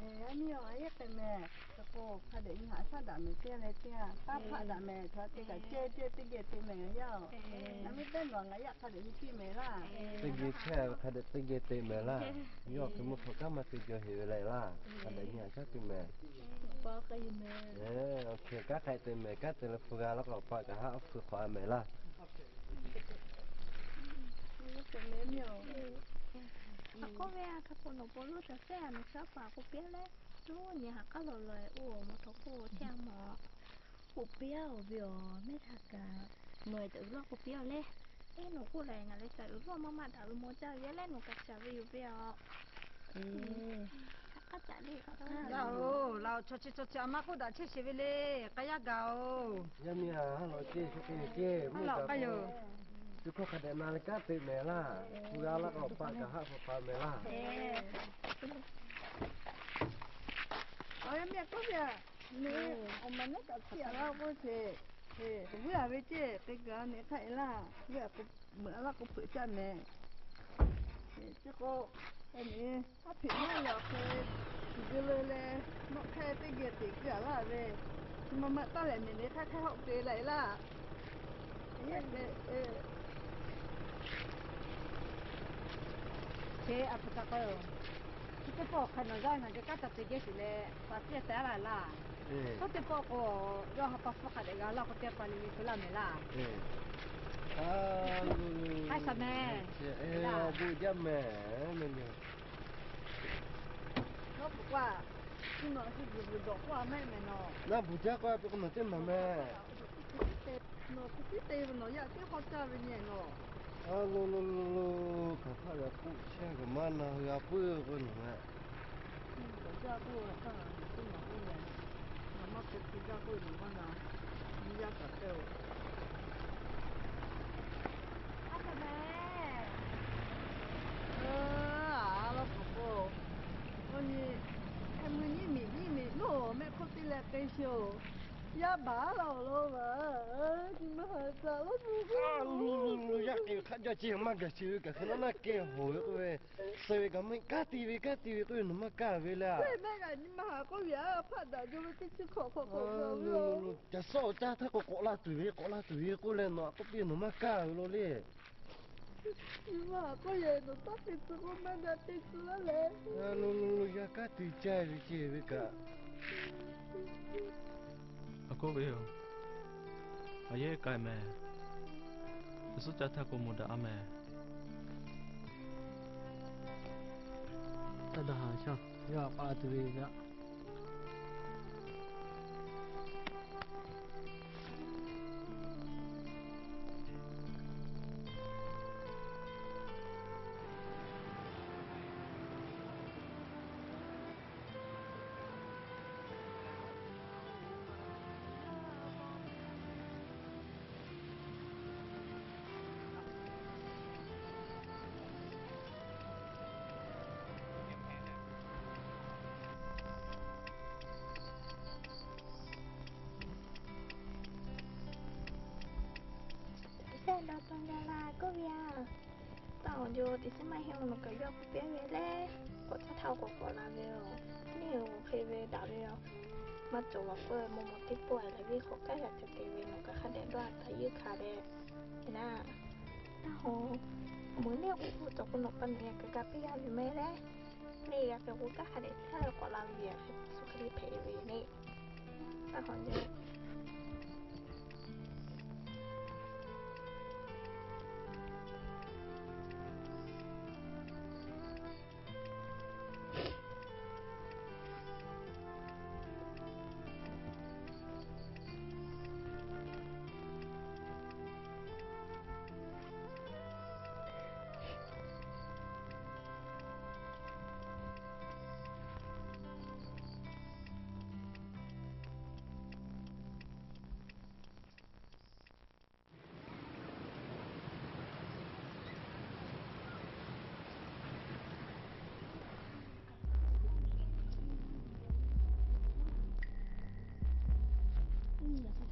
Eˬ, a nyi-oˬ, a yehˉ k'ai mehˍ. Hk'e k'o, hk'a dehꞈ nyi haꞈ shaˉ daꞈ mehˍ teˇ leh teˇ, taˇ hpaˆ daꞈ mehˍ. Htaꞈ te kaꞈ cehˇ cehˇ teˇ geh te mehˍ yaˇ-oˬ. Ngaˬ miˇ teˇ nawˬ ngaˬ yaˇ hk'a dehꞈ nyi piˇ mehˍ laˇ. Teˇ geh chehˇ ve hk'a dehꞈ teˇ geh te mehˍ laˇ. Yawˇ hk'e mvuhˇ hk'aw kanˉ maˇ te jaw heˍ ve leh laˇ. Hk'a dehꞈ nyi haꞈ shaˉ piˇ mehˍ. Eˬ, kanˉ hk'e te mehˍ, kanˉ te leh hpu g'a laˇ k'o, awˬ pa kaꞈ haˆ hpu hk'awꞈ a mehˍ laˇ. K'oˆ ve, hk'a k'o nawˬ paw lo caˬ sehˉ a, nawˬ shaˉ paˍ k'oˆ piˇ leh, tuˉ nyi haꞈ k'aˉ lawˬ lawˬ-e oˇ, mawˬ htawˇ k'oˆ chehˇ a mawˬ. K'oˆ piˇ-oˬ ve aˬ, mehˉ htaꞈ kaꞈ nawˬ-e caˬ uiˍ lawˇ k'oˆ piˇ-oˬ le. Eˬ, nawˬ k'oˆ leh ngaˬ leh caˬ uiˍ lawˇ maˇ maˇ daꞈ ve mawˬ jaˇ ve leh nawˬ kaꞈ shaˍ ve yoˬ ve aˬ. Eˬ, k'aˉ caꞈ le. Laˇ-oˬ, laˇ-oˬ, chaw chi chaw chi a ma k'oˆ daꞈ chehˇ sheˍ ve le. K'ai yaˇ gaˬ-oˬ. Yaˇ miˇ-a, ha lawˬ ceˇ, shu k'ai ceˇ, mvuhˇ gaˬ k'ai yoˬ. Shu hkawˇ hk'a dehꞈ na leh kanˉ te mehˍ laˇ. Hpu g'a laˇ k'o, awˬ pa kaꞈ haˆ hpu hk'awꞈ a mehˍ laˇ. Awˬ, yaˇ miˇ-a k'oˆ ve, nawˬ awˬ ma naˉ kaꞈ piˇ-a laˇ k'oˆ ve, vuiˬ-a ve ceˇ, k'ai gaˬ nehˬ hk'aˇ e laˇ, vuiˬ-a k'o, meuꞈ-a laˇ k'o hpeuꞈ caˇ mehˍ. Chi k'o, nehˬ haˉ hpeꞈ maˇ yaꞈ hk'e, geu le leh, nawˬ hk'e teˇ geh teꞈ keu-a laˇ ve, chi ma ma taˇ lehˬ mehˍ le hk'aˇ hk'e hawˆ te leh laˇ. Hk'e a hpu taˇ k'oˆ-oˬ, chi teˇ pawˆ hk'a nawˬ yaˇ ngaˬ geh kanˉ taˇ te geh sheˍ leh, pa piˇ teh laˇ laˇ. Tawˇ teˇ pawˆ k'o, yawˇ ha pa hpfuhˇ hk'a dehꞈ g'a laˇ k'o, teˇ pa le le keu laˇ mehˍ laˇ. K'ai shaˍ mehˍ. Awˬ bon jaˇ mehˍ. Nawˬ bvuhꞈ jaˇ k'o, a piˇ k'o nawˬ teˇ maˬ mehˍ. Nawˬ hk'e tiˉ te ve nawˬ yaˇ tiˉ hawˉ caˇ ve nyi nawˬ. A lo lo lo lo, hkaˍ hpaˆ g'a k'oˆ chehˇ kaꞈ maˇ na g'a puiˉ k'oˆ nawˬ mehˍ. Nawˬ jaˇ k'oˆ ve htaˇ, teˇ maˬ k'oˆ leh, nawˬ maˇ k'oˆ te jaˇ k'oˆ ve nawˬ maˇ na. Nyi yaˇ kaꞈ hpehˇ-oˬ. A hk'e mehˍ. A, a lawˇ k'oˍ k'o, a nyi, hk'e mui nyiˇ miˬ nyiˇ miˬ loˬ mehˆ hk'oˆ teˇ leh k'ai sheˍ-oˬ. Yaˇ baˬ laˇ-oˬ law vaˬ, nyi ma haꞈ shaˍ laˇ tuˬ. Yaˇ k'ai hk'a jaˇ ce maˇ gaˬ ce ve kaꞈ hk'e naˉ maˇ kehˬ hoˍ ve k'oˆ ve, suh ve kaꞈ maˇ kanˉ te ve kanˉ te ve k'oˆ ve nawˬ maˇ kaˇ ve le. Mehˆ kaꞈ nyi ma haꞈ k'oˆ ve a, hpaˆ daꞈ jaw ve teˇ chi hk'awꞈ hk'awꞈ k'oˍ ve caˬ sawˆ caˇ htaˇ k'o k'awꞈ la tuˬ ve k'awꞈ la tuˬ ve k'oˆ leh nawˬ a k'oˆ piˇ nawˬ maˇ kaˇ ve law le. Nyi ma haꞈ k'oˆ ve nawˬ taˇ te tcuh k'oˆ maˇ daꞈ te tcuh laˇ leh. Lo lo yaˇ kanˉ te caˇ ve ce ve kaꞈ. A k'oˆ ve yoˬ. A yehˉ k'ai mehˍ. Caˬ suhˉ caˇ htaˇ k'o moˍ daꞈ a mehˍ. Taˇ daꞈ haˍ shaˇ, yawˇ a k'aꞈ tuˬ ve yaˇ. Teˇ sehˉ dawˇ tawˇ nyaˇ laˇ k'oˆ ve a. Taˇ awˬ jo teˇ sehˉ maˇ heˆ, nawˬ kaꞈ yawˇ k'oˆ piˇ ve leh, k'awꞈ caˇ htaˇ k'awꞈ k'awꞈ la ve yoˬ. Neˇ awˬ hk'e ve daꞈ ve yoˬ. Maˇ cawˬ ve k'oˆ ve, mawˇ mawˇ teˇ pawˆ leh ve hk'awꞈ kaˉ yaꞈ cawˬ te ve, nawˬ kaꞈ hk'a dehꞈ dawˇ a taˍ yeˇ hkanˍ leh, eˬ naˉ, taˇ hawˬ, meuꞈ neˇ k'oˆ k'o cawˬ k'o nawˬ pa nawˬ yaꞈ kaꞈ kaꞈ piˇ g'a ve mehˍ leh, neˇ g'a ve k'o kaˉ hk'a dehꞈ htaˇ leh k'awꞈ la ve yoˬ. Yeˍsuˆ Hkriꞈ hpehꞈ ve neˇ, taˇ hawˬ jaˇ.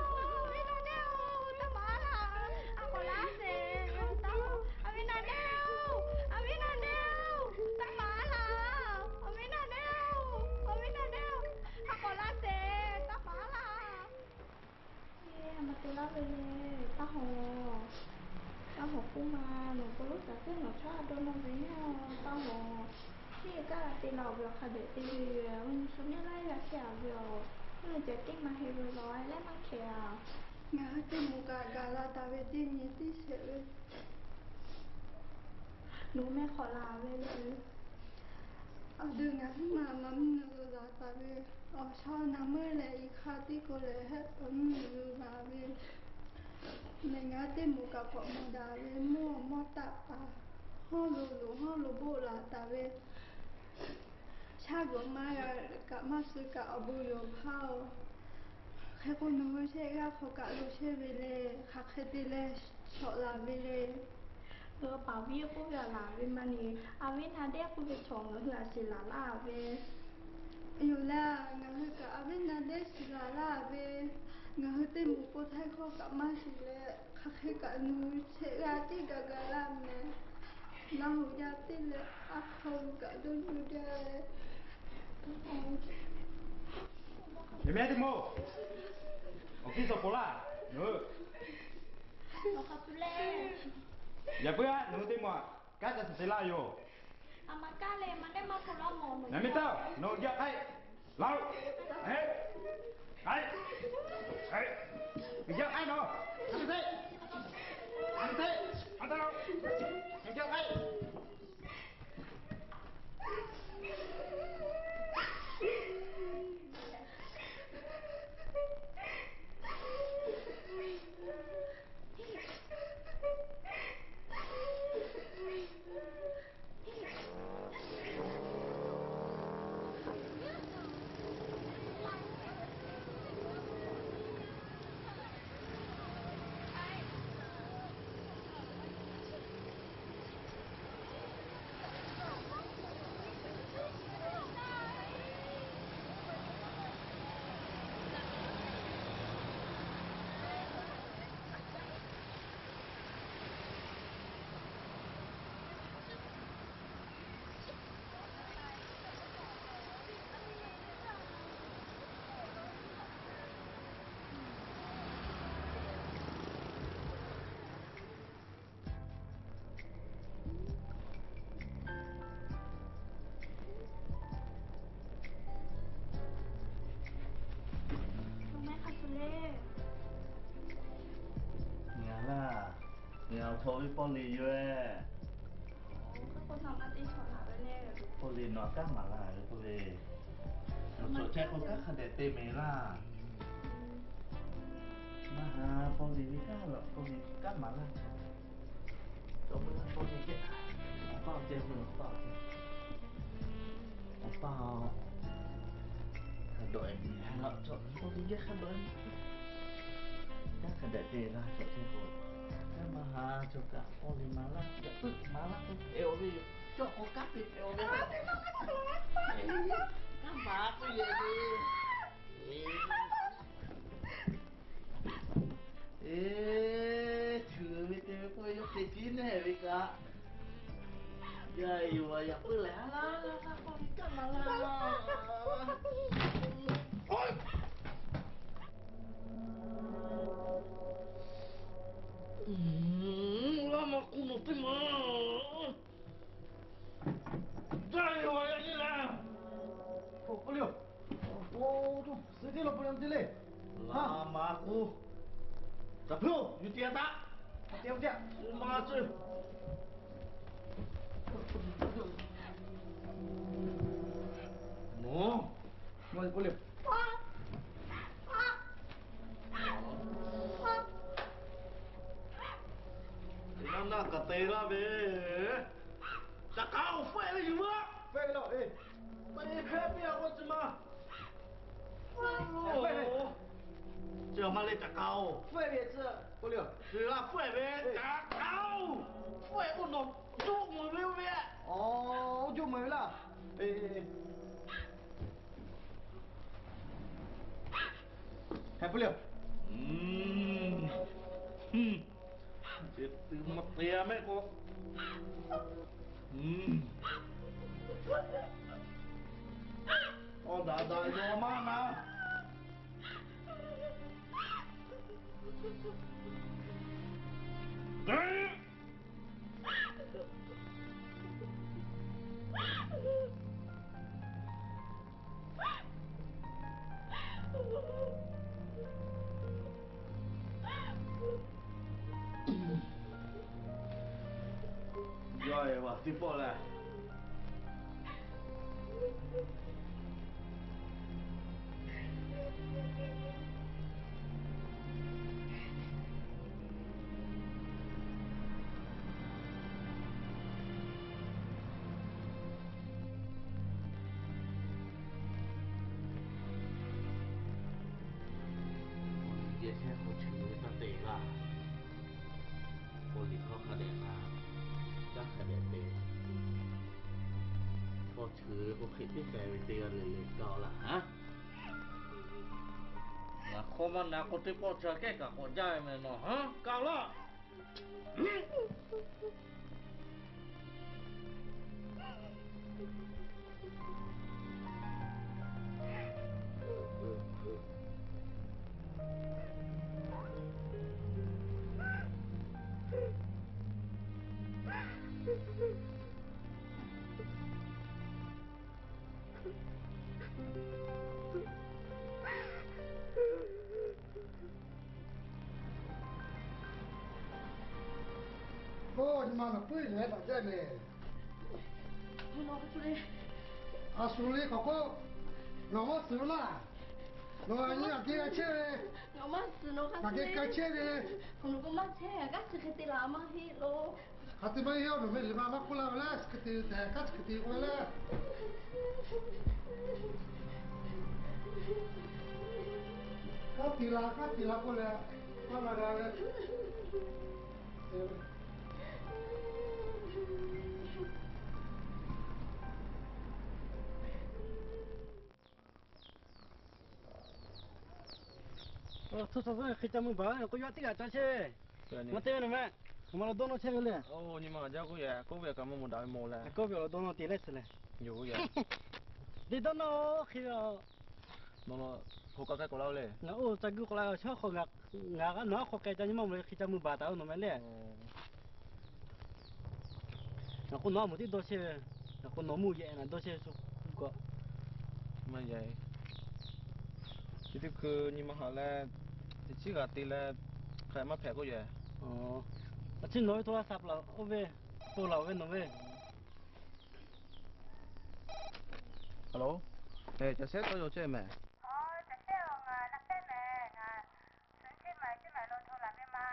Awˬ viˉ naˆ nehˇ-oˬ, taˇ maˍ laˇ. A k'awꞈ laˇ sheˍ. Awˬ viˉ naˆ nehˇ-oˬ, awˬ viˉ naˆ nehˇ-oˬ, taˇ maˍ laˇ. Awˬ viˉ naˆ nehˇ-oˬ, awˬ viˉ naˆ nehˇ-oˬ, a k'awꞈ laˇ sheˍ, taˇ maˍ laˇ. Eˬ, a ma te laˇ ve le, taˇ hawˬ. Taˇ hawˬ k'oˆ ma, nawˬ k'o loˉ taˍ teˇ nawˬ chaˇ dawˇ nawˇ ve nyi-oˬ, taˇ hawˬ. Teˇ kaˆ te la-oˬ ve awˬ hk'a dehꞈ te ve yoˬ, awˬ nyi shu nehˇ laiˉ g'a chehˇ-a ve yoˬ. Oˇ leh ceh teˇ ma heh ve lawˬ leh maˇ hkeh-a. Ngaˬ hui teˇ moˍ kaꞈ gaˬ la taˍ ve teˇ nyi teˇ shehˍ ve, nawˬ meh hk'awꞈ laˬ ve le. Awˬ duˬ ngaˬ hui maˇ maˇ mvuhˇ naw lo laˬ taˍ ve, awˬ shaw naˬ meuˇ leh i hk'a tiˉ k'o leh hehˆ mvuhˇ naw lo laˬ ve, lehˬ ngaˬ hui teˇ moˍ kaꞈ k'awꞈ mawˬ daꞈ ve mvuhˇ awˬ mawˇ taˆ paˍ hawˉ lo loꞈ hawˉ lo boˆ laˬ taˍ ve, shaˉ gawˬ maˇ g'a kaꞈ maˇ suh kaꞈ awˬ bon yoˬ hpaˇ-oˬ. Hk'e k'o nawˬ hui shehˆ g'aˇ hk'aw kaꞈ lo chehˇ ve le, hk'aˬ hk'e te leh shawˍ laˬ ve le. Ngaˬ hui paˍ viˉ k'oˆ ve a laˬ ve maˇ ni, a viˉ naˆ dehˇ k'oˆ ve chaw ngaˬ hui a shiˍ laˬ laˇ ve yoˬ laˇ. Ngaˬ hui kaꞈ a viˉ naˆ dehˇ shiˍ laˬ laˇ ve, ngaˬ hui teˇ moˍ po htaiˇ hkawˇ kaꞈ maˇ shiˍ leh, hk'aˬ hk'e kaꞈ nawˬ hui shehˆ g'aˇ tiˉ gaˬ gaˬ laˇ meh. Naˬ hoꞈ jaˇ teˇ leh a hk'aw lo kaꞈ dawˇ nyi jaˇ leh. Yaꞈ mehˉ teˇ moˍ, awˬ piˇ suhˍ pawˬ laˇ. Yaꞈ puiˉ aꞈ, nawˬ hui teˇ moˍ aꞈ, kanˉ ca shiˍ te laˇ yoˬ. Yaꞈ mehˉ taˇ, nawˬ hui jaˇ k'ai. Laˬ-oꞈ. K'ai. K'ai. K'ai. G'uiˬ jaˇ k'ai nawˬ. Aˬ te, aˬ te, aˬ te laˬ-oꞈ. G'uiˬ jaˇ k'ai. Ngaˬ laˇ, ngaˬ awˬ htaw ve Pawˇliˍ yoˬ-e. Pawˇliˍ nawˬ kanˉ maˍ laˇ ve Pawˇliˍ. Nawˬ cawˬ chehˇ k'o kanˉ hk'a dehꞈ te mehˍ laˇ. Maˇ ha, Pawˇliˍ ve kanˉ laˬ, Pawˇliˍ kanˉ maˍ laˇ. Cawˬ meuˇ laˇ Pawˇliˍ geh. Awˬ paˇ ceh meuˇ awˬ paˇ ceh. Awˬ paˇ-oˬ, hk'a dawꞈ-e miˬ ha laꞈ cawˬ, Pawˇliˍ geh hk'a dawꞈ-e miˬ. Kanˉ hk'a dehꞈ te laˇ cawˬ chehˇ k'o, kanˉ maˇ ha cawˬ kaꞈ Pawˇliˍ maˍ laˇ, yaꞈ puiˉ maˍ laˇ k'o, e awˬ ve yoˬ. Cawˬ k'o kanˉ te e awˬ ve. Kanˉ maˍ k'o yoˬ ve. Eˬ, chuˬ ve te ve k'oˆ ve yawˇ hk'e tiˉ nehˬ ve kaꞈ, yaˇ yoˬ a, yaꞈ puiˉ lehˬ a laˇ, k'oˆ ve kanˉ maˍ laˇ. Laˇ maˇ k'oˆ nawˬ teˇ maˬ. Jaˇ ve awˬ yaˇ nyi lehˬ. Oˇ, k'oˆ le-oˬ. Oˇ, suh teˇ law pa yaˇ te le. Laˇ maˇ k'oˆ. Caˬ hpuiˇ-oˬ, yuˬ te-a taˆ. Te-a te-a. Oˇ ma suh. Mawˬ. Mawˬ k'oˆ le. Teˇ naˇ naˇ kaꞈ te laˇ ve. Ca k'aoˍ fehˆ ve yuˬ veuˬ. Fehˆ ve laˇ-oˬ. Hk'e piˇ a k'o, tcuh ma. Tcuh ma leh caꞈ k'aoˍ. Fuiˆ ve tcuh, k'oˆ le, tcuh la fuiˆ ve caꞈ k'aoˍ. Fuiˆ k'o nawˬ juˆ meuˍ ve oˇ ve. Oˇ juˆ meuˍ ve laˇ. Hk'e puiˉ le. Te maˇ te mehˆ k'o, awˬ daꞈ daꞈ yaw maˇ na. Yawˇ e vaˬ teˇ pawˆ leh, awˬ liˬ geh shehˆ hk'aw cheuˬ ve taˇ te laˇ. Awˬ liˬ hk'aw hk'a dehꞈ na, caˉ hk'a dehꞈ te. Hk'aw cheuˬ ve k'o hk'e teˇ k'ai ve te g'a le le kaꞈ laˇ ha. Ngaˬ hk'aw maˇ na k'o teˇ pawˆ chi kehˉ kaꞈ k'awꞈ jaˇ ve meh nawˬ ha kaꞈ laˇ. Oˇ, nyi ma nawˬ puiˉ leh daꞈ jaˇ meh. A shu le k'awꞈ k'oˆ, nawˬ maˇ tcuh laˇ. Nawˬ nyi aꞈ kehˉ g'a chehˇ ve, aꞈ kehˉ g'a chehˇ ve, hk'aˬ te maˇ heˆ, nawˬ meh liꞈ ma maˇ k'oˆ laˇ ve leh, chi hk'e te tehꞈ kanˉ chi hk'e te k'oˆ ve leh. Kanˉ te la, kanˉ te la k'oˆ leh, maˇ la g'a ve. Tcuh, hk'e ca mvuh baˬ k'o, yawˇ teˇ g'aˇ ca chehˇ ve. Maˇ te ve nawˬ meh. Hk'aˬ ma lo dawˇ nawˇ chehˇ ve le. Oˇ, nyi ma jaˇ k'oˆ yehˬ, k'oˆ ve kaꞈ maˇ moˍ daꞈ ve mawˬ leh. K'oˆ ve awˬ lo dawˇ nawˇ te leh chi leh. Yoˬ yehˬ. Te dawˇ nawˇ hk'e ve. Nawˬ hk'aˬ k'ai k'awꞈ la le. Ngaˬ oˇ ca guˇ k'awꞈ la, chaw hk'aw ngaˬ, ngaˬ nawˬ aˉ hk'aw k'ai ca nyi ma mawˬ leh hk'e ca mvuh baˬ taˍ ve nawˬ meh le. Ngaˬ k'o nawˬ a moˍ tiˉ dawˇ chehˇ ve, ngaˬ k'o nawˬ mvuhˇ yehˬ naˬ dawˇ chehˇ ve shu kaꞈ. Maˇ yehˬ. Chi teˇ hkui nyi ma haꞈ leh, teˇ chiˉ g'a te leh, hk'aˬ maˇ hpehꞈ k'oˆ yehˬ. A chi nawˬ ve โทรศัพท์ laˬ oˇ ve, to laˬ ve nawˬ ve. Hello, caˬ sehˉ tawˇ yaw chehˇ mehˍ. Aˬ, caˬ sehˉ-oˬ, ngaˬ na pehˉ mehˍ. Ngaˬ suhˍ chi maˬ chi maˬ lo hto laˬ ve ma.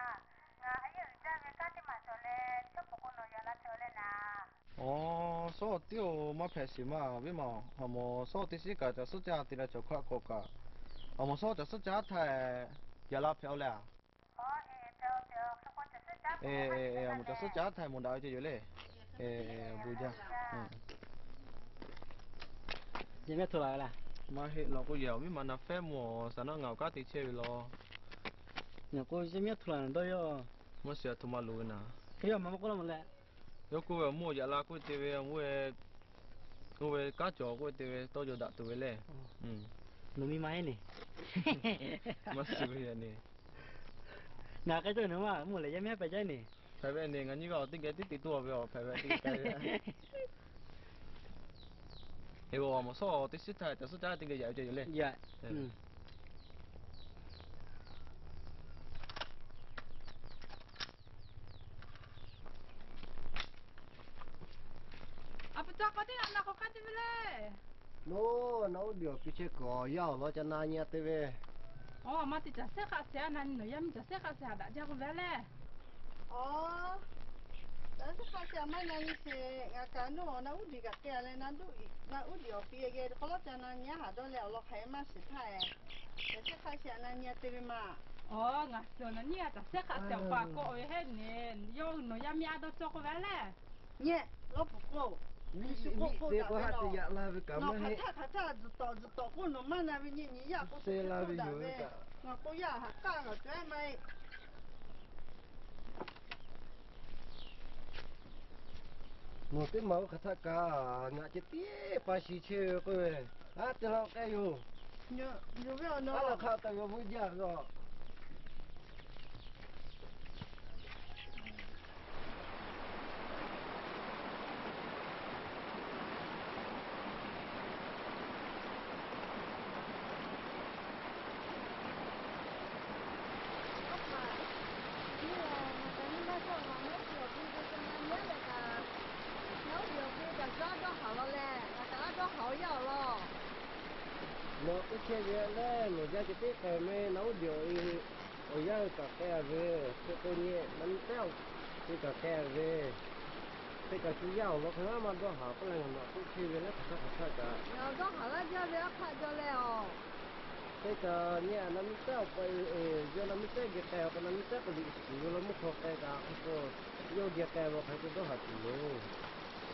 Ngaˬ a yehˉ uiˍ jaˇ ve kanˉ teˇ maˬ cawˬ leh, chaw pawˍ k'o nawˬ yaꞈ la hpehꞈ-oˬ leh naˍ. Aˬ, sawˉ tiˉ-oˬ, maˇ hpehꞈ shiˍ ma viˉ ma. Aˬ mawˬ sawˉ teˇ shiˉ kaꞈ caˬ suhˉ caˇ te leh cawˬ hk'aˆ k'awꞈ kaꞈ. Aˬ mawˬ sawˉ caˬ suhˉ caˇ htaiˍ yaꞈ la hpehꞈ-oˬ leh a. Aˬ mawˬ caˬ suhˉ caˇ htaiˍ mawˬ daꞈ ve ceh yoˬ le. Bon jaˇ. Maˇ heˆ, nawˬ k'o yehˬ awˬ viˉ ma na fehˉ mawˬ, saˍ naˆ ngaˬ awˬ kanˉ te chehˇ ve law. Nawˬ k'o yehˬ miˉ hto laˬ dawˇ yaˇ. Maˇ shiˍ, a htoꞈ ma loˍ ve naˍ. Hk'e yaˇ ma maˇ k'oˆ laˇ mawˬ leh. Yawˇ k'oˆ ve, awˬ mawˇ yaꞈ la k'oˆ ve te ve, awˬ mawˇ-e k'oˆ ve, kanˉ cawˬ k'oˆ ve te ve, tawˇ yaw daꞈ tuˬ ve le. Nawˬ miˇ ma heˆ neˬ. Maˇ shiˍ ve yaꞈ neˬ. Ngaˬ k'ai tawˆ nawˬ maˇ mawˬ leh yehˬ miˉ pehꞈ jaˇ neˬ. Hpehꞈ ve neˬ, ngaˬ nyi g'aˇ awˬ teˇ geh tiˉ te toˆ ve, a hpehꞈ ve teˇ geh k'ai ve. Eˬ, awˬ mawˬ sawˉ teˇ shiˉ htaˇ caˬ suhˉ caˇ teˇ geh yaꞈ ve ceh yoˬ le. A pu ca k'aw teˇ g'aˇ na k'awꞈ k'ai te ve le. Nawˬ, nawˬ oˇ diˬ awˬ piˇ chehˇ kuiˬ awˬ yaˇ awˬ lawn ca na nyi a te ve. Aˬ, maˇ te caˬ sehˉ hk'aˆ shehˍ a na nyi, nawˬ yaˇ miˇ caˬ sehˉ hk'aˆ shehˍ haꞈ daꞈ jaˇ k'oˆ ve le. Aˬ, caˬ sehˉ hk'aˆ shehˍ Maˇ na nyi sheˍ, ngaˬ kaꞈ nawˬ na uˉ diˍ kaꞈ k'ai leh, na uˉ diˍ awˬ pi geh k'aw lawˉ ca na nyi a haꞈ dawˇ leh awˬ lawn hk'aˬ hk'e maˇ shiˍ htaˇ, yaꞈ shehˆ hk'aˇ shehˆ na nyi a te ve maˬ. Aˬ, ngaˬ suhˍ na nyi a taꞈ shehˆ hk'aˇ shehˆ awˬ pa k'awꞈ ve heˆ ne, yawˇ hui nawˬ yaˇ miˇ a dawˇ cawˇ k'oˆ ve a lehˬ. Nyi, lawˇ puˬ k'o, Yeˍsuˆ k'oˆ k'oˆ taˍ ve a te yaꞈ la ve kaꞈ maˇ heˆ. Hk'aˬ htaˇ hk'aˬ htaˇ tzuhˬ tawˍ tzuhˬ tawˍ k'oˆ nawˬ maˇ na ve nyi nyi yaˇ k'o, suh la ve yoˬ ve kaꞈ, ngaˬ k'o yaˇ haꞈ k'aˇ g'aꞈ cawˬ maˇ heˆ. Nawˬ teˇ maˬ oˇ hk'aˬ htaˆ kaꞈ ngaˬ ceh tiˉ pa shi chehˇ ve k'oˆ ve, a te la k'ai yoˬ. Aˉ la hk'aˆ kaꞈ yawˇ vuiˇ jaˇ ve a. Nawˬ k'oˆ chehˇ ve lehˬ, nawˬ yaˇ ceh tiˉ k'ai meh, na uˉ diˍ awˬ yanˇ hui kaꞈ k'ai a ve, hk'e k'o nyi na miˇ tehˉ awˬ hui kaꞈ k'ai a ve, hk'e kaꞈ shu yaˇ awˬ lawn hk'e maˇ dawˇ haˍ k'oˆ leh ngaˬ nawˬ k'oˆ chehˇ ve lehˬ hk'aˬ htaˇ hk'aˬ htaˇ kaꞈ. Dawˇ haˍ laˇ jaˇ ve aˉ hk'aˆ jaw leh aˬ. Hk'e kaꞈ nyi a na miˇ tehˉ awˬ pa, yawˇ na miˇ tehˉ geh k'ai k'o na miˇ tehˉ k'o liꞈ shiˍ ve law mvuhˇ hk'aw k'ai kaꞈ hk'e k'o, yawˇ geh k'ai ve hk'e k'o dawˇ haˍ tuˬ yoˬ.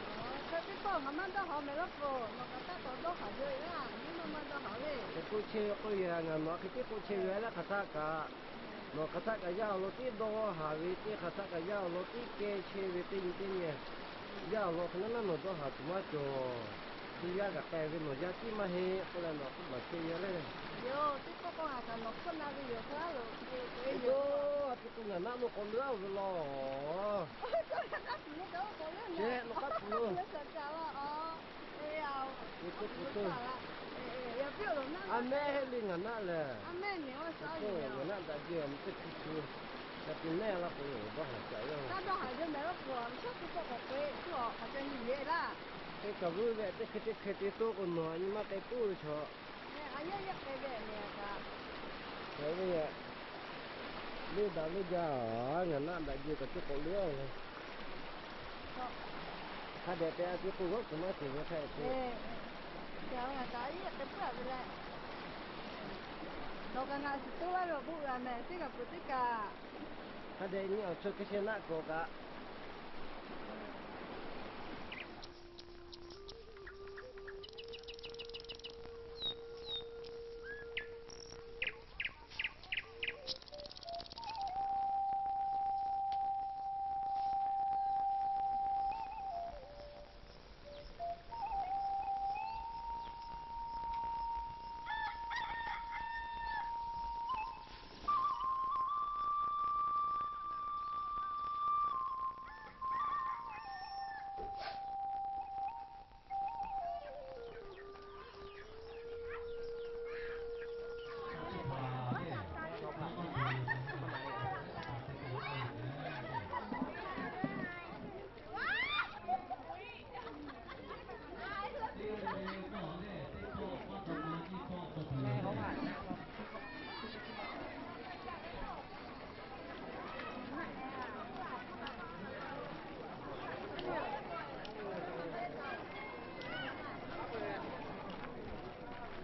Hk'e te k'o ngaˬ maˇ dawˇ haˍ mehˍ laˇ k'o, nawˬ kaꞈ taˇ k'awꞈ dawˇ haˍ jaw e laˇ, nyi ma maˇ dawˇ haˍ le. Hk'e k'oˆ chehˇ ve k'oˆ ve a, ngaˬ nawˬ hk'e te k'oˆ chehˇ ve lehˬ hk'aˬ htaˇ kaꞈ, nawˬ hk'aˬ htaˆ kaꞈ yaˇ awˬ lawn tiˉ dawˇ haˍ ve teˇ hk'aˬ htaˆ kaꞈ yaˇ awˬ lawn tiˉ kehˇ chehˇ ve teˇ nyi teˇ nyi, yaˇ awˬ lawn hk'e na naˉ nawˬ dawˇ haˍ tuˬ maˇ cawˬ. Shu yaˇ kaꞈ k'ai ve nawˬ yaˇ tiˉ maˇ heˆ k'oˆ leh nawˬ k'oˆ maˍ chehˇ ve lehˬ. Yoˬ, teˇ pawˆ k'o ngaˬ kaꞈ nawˬ hk'oˆ na ve yoˬ hk'aˬ lo. Yoˬ, a ti k'o ngaˬ naˆ lo k'awꞈ leuˉ a ve law. Nawˬ k'aˉ puˬ lo. A mehˇ heˆ le ngaˬ naˆ lehˬ. Ngaˬ naˆ daꞈ jehˇ a mehˇ teˇ hkui hkui, a ti mehˇ laˇ k'o dawˇ haˍ ca yoˬ. Teˇ kaꞈ vuiˇ ve teˇ hkui teˇ hkui te toˇ k'o nawˬ nyi ma k'ai puiˉ ve chaw. Ve, leˇ daꞈ leˇ jaˇ, ngaˬ naˆ daꞈ jehˇ kaꞈ teˇ k'awꞈ leuˉ a ve. Hk'a dehꞈ te a ti k'o g'awˇ kuˬ maˇ ceuˬ ve hk'a te. Nawˬ kaꞈ ngaˬ shiˍ toˇ laˇ ve awˬ bon g'a mehˍ teˇ kaꞈ peuˬ teˇ kaꞈ. Hk'a dehꞈ nyi awˬ chawˇ hk'e sheh naˆ k'awꞈ kaꞈ.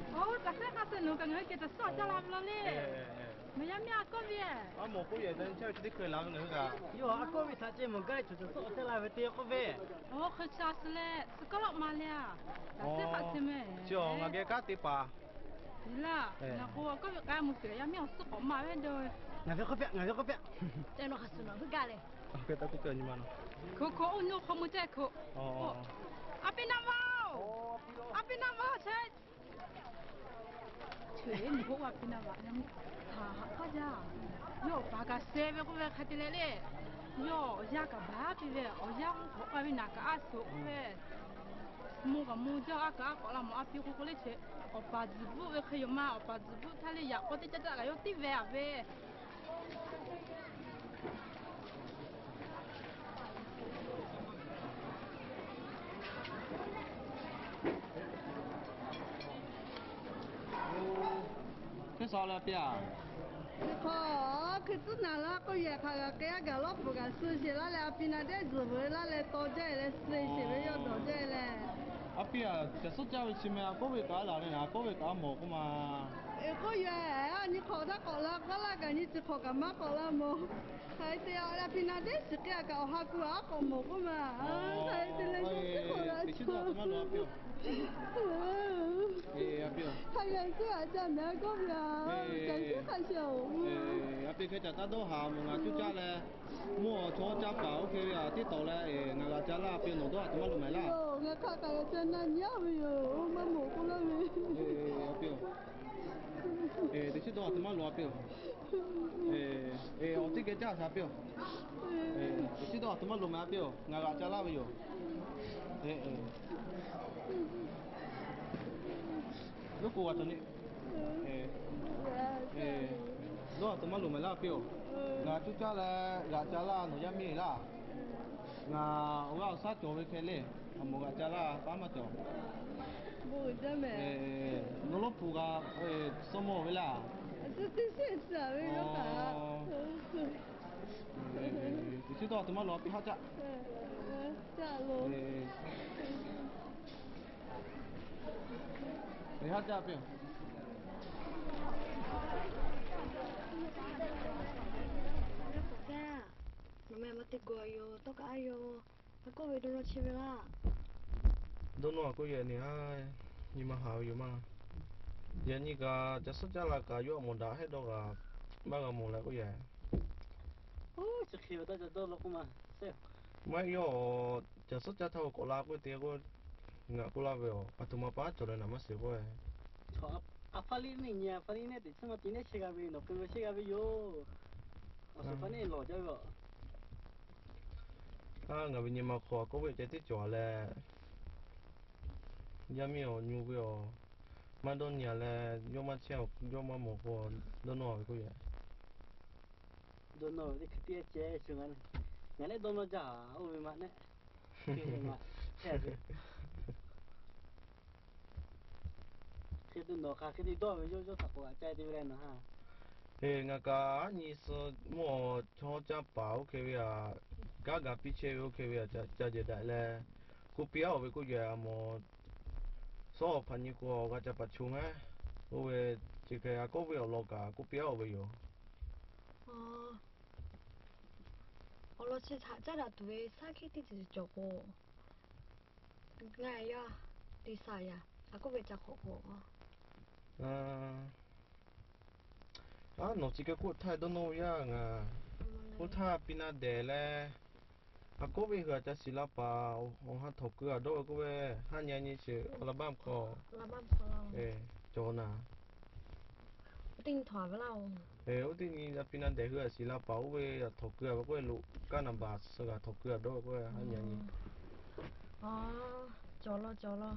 Oˇ, taꞈ hk'aˇ hk'a suh nawˬ kaꞈ ngaˬ hui geh taꞈ suhˉ awˬ caˇ la ve law le. Nawˬ yaˇ miˇ a kawˆ ve. Aˉ, mawˬ k'oˆ yehˬ te chehˇ ve chi teˇ hkui la ve ngaˬ hui kaꞈ. Yawˇ a kawˆ ve htaꞈ ceh mawˬ gaˇ ve chaw taꞈ suhˉ awˬ caˇ la ve te k'oˆ ve. Oˇ, hk'e sha suh leh suh kawˆ lawˆ ma le a. Taꞈ suhˉ hk'a suh meh. Chi awˬ ngaˬ geh kanˉ te paˍ. Laˇ, ngaˬ k'o a kawˆ ve k'ai mvuh tuˬ yaˇ miˇ awˬ suhˉ k'awꞈ ma ve dawˇ. Ngaˬ ve k'oˆ piˇ, ngaˬ ve k'oˆ piˇ. Te nawˬ hk'a suh nawˬ hui gaˇ leh. Hk'e ta tuˬ kaꞈ nyi ma nawˬ. Hko hko oˇ nu hk'aw mvuh ceh hko. A piˇ naˆ ma oˬ. A piˇ naˆ ma oˬ chehˇ. Chi ve nyi k'oˆ a piˇ naˆ ma, haꞈ haꞈ hk'aˇ jaˇ. Yawˇ awˬ paˍ kaꞈ sheh ve k'oˆ ve hk'a te leh le. Yawˇ awˬ yanˇ kaꞈ baˬ piˇ ve, awˬ yanˇ k'awꞈ k'ai ve naˬ kaꞈ a shoˍ k'oˆ ve. Mvuh kaꞈ mvuh jaˇ, a kaꞈ a k'awꞈ la mawˬ a piˇ k'oˆ k'o le che. Awˬ paˍ tzuhˬ bvuhˆ ve hk'e yoˬ ma, awˬ paˍ tzuhˬ bvuhˆ htaˇ le yaꞈ k'aw teˇ caˇ caˇ kaꞈ yawˇ tiˉ ve a ve. Hteˇ sha leh piˇ a. Hk'e k'o, Hk'e tcuhˉ naˍ laˇ k'oˆ yehˬ hk'aˬ g'a k'ai a gaˬ lawˉ pfuhˍ g'a suh sheˍ laˇ leh, a pi na dehˉ zuhˬ veuˬ laˇ leh taw jaˇ leh suh sheˍ ve yawˇ dawˬ jaˇ leh. A pi-a, caˬ suhˉ caˇ ve chi meh a k'oˆ ve kaꞈ laˬ ve naˍ, a k'oˆ ve kaꞈ a mawˬ k'oˆ ma. Eˬ k'oˆ yaꞈ, a nyi hk'awꞈ taˇ k'awꞈ la k'aˉ laˇ kaꞈ nyi chi hk'awꞈ kaꞈ maˇ k'awꞈ la mawˬ. Hk'aˬ hk'e te a, a pi na dehˉ shiˍ k'ai a kaꞈ awˬ ha ku a k'awꞈ mawˬ k'oˆ ma. Hk'aˬ hk'e te leh yawˇ teˇ hk'awꞈ g'a cawˬ. Hk'aˬ g'a suh a ca mehˍ k'oˆ ve a, caˬ suhˉ hk'a sha-oˬ. A pi hk'e caˬ taˇ dawˇ haˍ mawˬ, ngaˬ cuˇ caˇ leh mvuhˇ awˬ chaw caˇ paˍ oˇ hk'e ve a tiˉ tawˍ leh, ngaˬ g'a ca laˇ a pi, nawˬ dawˇ haˍ tuˬ maˇ loˍ mehˍ laˇ. Ngaˬ hk'a kaꞈ g'a ca na nyi a ve yoˬ, maˇ mawˬ k'oˆ laˇ ve. Teˇ chiˉ dawˇ haˍ tuˬ maˇ loˍ a pi-oˬ. Awˬ teˇ geh caˇ shaˍ a pi-oˬ. Teˇ chiˉ dawˇ haˍ tuˬ maˇ loˍ mehˍ a pi-oˬ, ngaˬ g'a ca laˇ ve yoˬ. Loˉ k'o g'a cawˬ nyi. Dawˇ haˍ tuˬ maˇ loˍ mehˍ laˇ a pi-oˬ. Ngaˬ cuˇ caˇ leh g'a ca laˇ, nawˬ yaˇ miˇ laˇ. Ngaˬ awˬ g'aˇ awˬ shaˉ cawˬ ve hk'e le, a mawˬ g'a ca laˇ, paˉ maˇ cawˬ. Nawˬ lawˉ hpu g'a suh mawˬ ve laˇ. Teˇ chiˉ dawˇ haˍ tuˬ maˇ loˍ a pi haˉ caˆ. Haˉ caˆ a pi-oˬ. Nawˬ meh ma te gawˬ yoˬ, tawˇ kaꞈ a yoˬ. A k'oˆ ve dawˇ nawˇ chi ve laˇ. Dawˇ nawˇ a k'oˆ yehˬ nyi a, nyi ma haˍ ve yoˬ maˇ. Yaꞈ nyi kaꞈ caˬ suhˉ caˇ la kaꞈ yawˇ a mawˬ daꞈ hehˉ dawˇ kaꞈ maˇ g'a mawˬ leh k'oˆ yehˬ. Maˇ heˆ, yawˇ caˬ suhˉ caˇ htaˇ k'awꞈ la k'oˆ te k'o, ngaˬ k'oˆ laˇ ve, a htoꞈ ma pa cawˬ leh naˍ maˇ shiˍ k'oˆ. A hpa liˇ neˇ nyi, a hpa liˇ neˇ teꞈ chi maˇ ti neˇ chehˇ g'a ve, nawˬ keu ve chehˇ g'a ve yoˬ. Awˬ suhˍ hpa neˇ lawˬ jaˇ ve a. A, ngaˬ ve nyi ma hk'aw a k'oˆ ve ceh tiˉ cawˬ leh, yaˇ miˇ awˬ nyi ve awˬ maˇ dawˇ nyi a leh, yawˇ maˇ chehˇ, yawˇ maˇ mawˬ k'o, dawˇ nawˇ ve k'oˆ yehˬ. Dawˇ nawˇ ve teˇ hkui teˇ ceh shu ngaˬ, ngaˬ neˆ dawˇ nawˇ jaˇ oˇ ve ma neˆ. Hk'e te nawˬ hk'aˬ hk'e te dawˇ ve yawˇ yawˇ htaꞈ k'awꞈ g'a ca te ve leh nawˬ ha. Eˬ, ngaˬ kaꞈ a nyi suh mvuhˇ awˬ chaw caˇ paˍ oˇ hk'e ve a, kanˉ gaˬ piˇ chehˇ ve oˇ hk'e ve a, ca jehˬ daꞈ leh, k'oˆ piˇ aˉ-oˬ ve k'oˆ yehˬ a mawˬ. Sawˉ awˬ hpaꞈ nyi k'o awˬ g'a ca paˍ choˬ ngaˇ. Oˇ ve chi hk'e a k'oˆ ve awˬ lawn kaꞈ k'oˆ piˇ aˉ-oˬ ve yoˬ. Awˬ lawn chi htaꞈ caˉ daꞈ tuˬ ve shaˉ hkiˆ teˇ ceuˬ cawˬ k'o, ngaˬ yaˇ te shaˍ yaꞈ, a k'oˆ ve ca hk'awꞈ k'o. A, nawˬ chi hk'e k'oˆ htaˇ dawˇ nawˇ yaˇ ngaˬ, k'oˆ htaˇ pi na dehˬ leh, a k'oˆ ve hui a ca shiˍ la paˍ, awˬ ha htawnˍ keu a dawˇ ve k'oˆ ve, haˉ nyi nyi sheˍ awˬ la baˆ hk'aw cawˬ naˍ. Oˇ teˇ nyi a pi na dehˬ hui a shiˍ la paˍ oˇ ve a htawnˍ keu a ve k'oˆ ve lo, kaˇ naˍ baꞈ suh g'a htawnˍ keu a dawˇ ve k'oˆ ve, haˉ nyi nyi. Cawˬ law cawˬ law.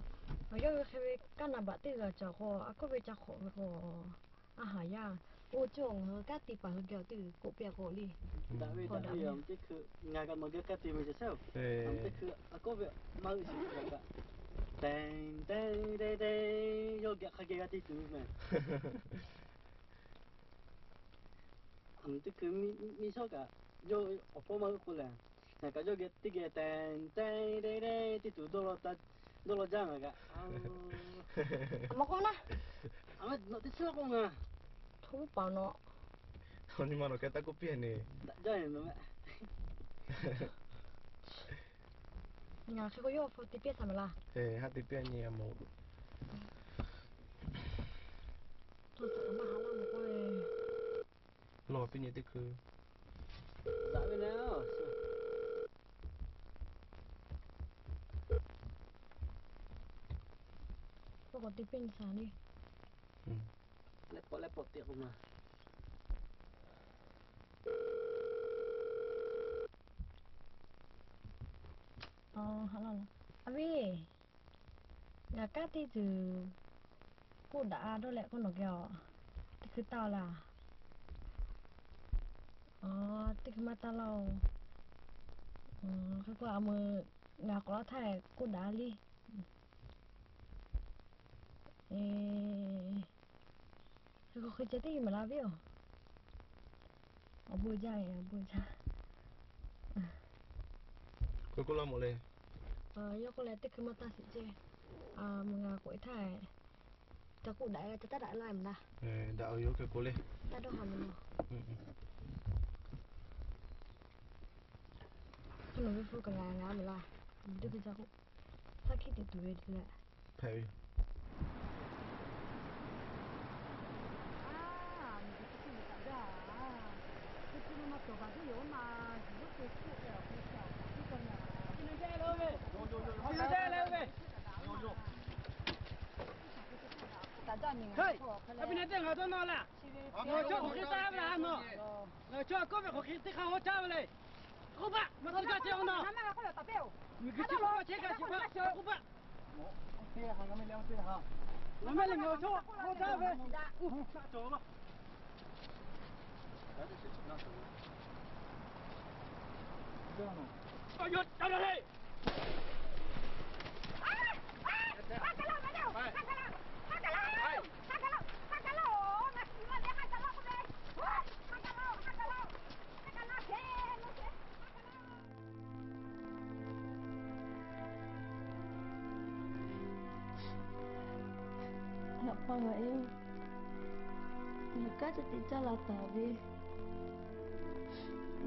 Yawˇ ve hk'e ve kaˇ naˍ baꞈ teˇ g'aˇ cawˬ k'o, a k'oˆ ve ca hk'awꞈ ve k'o, a haˍ yaˇ, oˇ cawˬ ngaˬ hui kanˉ te paˍ hui geh awˬ teˇ g'uiˬ k'oˆ piˇ a k'o le. Daꞈ ve daꞈ ve yoˬ, teˇ hkui ngaˬ kaꞈ nawˬ geh kanˉ te ve ceh sehˉ-oˬ. Teˇ hkui a k'oˆ ve maˇ g'euˆ shiˍ kaꞈ, teˍ teˍ teˇ teˇ, yawˇ geh hk'a geh g'a te tuˬ ve mehˬ. Teˇ hkui miˇ shawˉ kaꞈ yawˇ awˬ pawˇ maˇ g'euˆ k'o lehˬ, ngaˬ kaꞈ yawˇ geh teˇ geh teˍ teˍ teˇ teˇ te tuˬ dawˇ law jaˇ ngaˬ kaꞈ. Nawˬ teˇ chiˉ k'oˆ ngaˬ, hto paˍ nawˬ, nyi ma nawˬ kehˉ taˇ k'oˆ piˇ ne. Ngaˬ hk'e k'o yawˇ hpu te piˇ shaˍ mehˍ laˇ. Haˉ te piˇ nyi a mawˬ. Lawˬ piˇ nyi teˇ hkui. K'oˆ k'o te piˇ nyi shaˍ le. Leh pawˆ leh pawˆ te k'o ma. A ve, ngaˬ kanˉ teˇ ceuˬ k'oˆ daꞈ a dawˇ leh k'oˆ nawˬ geh a, teˇ hkui taˇ laˇ. Teˇ hkui maˇ taˇ laˇ-oˬ. Hk'e k'o a meuˬ ngaˬ k'awꞈ la htaˇ k'oˆ daꞈ le. Hk'e k'o hk'e ceh teˇ yehˬ maˍ la viˉ-oˬ. Awˬ bon jaˇ ve, awˬ bon jaˇ. K'oˆ k'oˆ laˇ mawˬ le. Yawˇ k'oˆ leh teˇ hkui maˇ taˇ shiˍ ceˇ. Mvuhˇ g'a k'oꞈ e htaˇ, ca k'oˆ daꞈ g'a ca taˇ daꞈ laˇ mvuhˇ laˇ. Daꞈ ve yoˬ, hk'e k'oˆ le. Taˇ dawˇ haˍ mvuhˇ laˇ. Hk'e nawˬ ve hpu kaꞈ ngaˬ ngaˬ mvuhˇ laˇ. Teˇ hkui ca k'oˆ, hk'aˇ hkiˉ te tuˬ ve hk'e leh hpehꞈ ve yoˬ. Hei, a pi na teˇ ngaˬ dawˇ nawˇ laˇ. Ngaˬ chaw k'oˆ hk'e taˇ ve la nawˬ. Ngaˬ chaw k'oˆ ve k'oˆ hk'e teˇ hk'aˇ haw caˇ ve le. K'oˆ baˆ, maˇ teˇ g'aˇ ceh awˬ nawˬ. Miˬ guiˬ chi k'oˆ chehˇ kaꞈ chi k'oˆ baˆ. Ngaˬ mehˆ leh ngaˬ chaw haw caˇ ve. Yaꞈ pa ngaˬ e, ngaˬ kanˉ ca te caˇ la taˍ ve,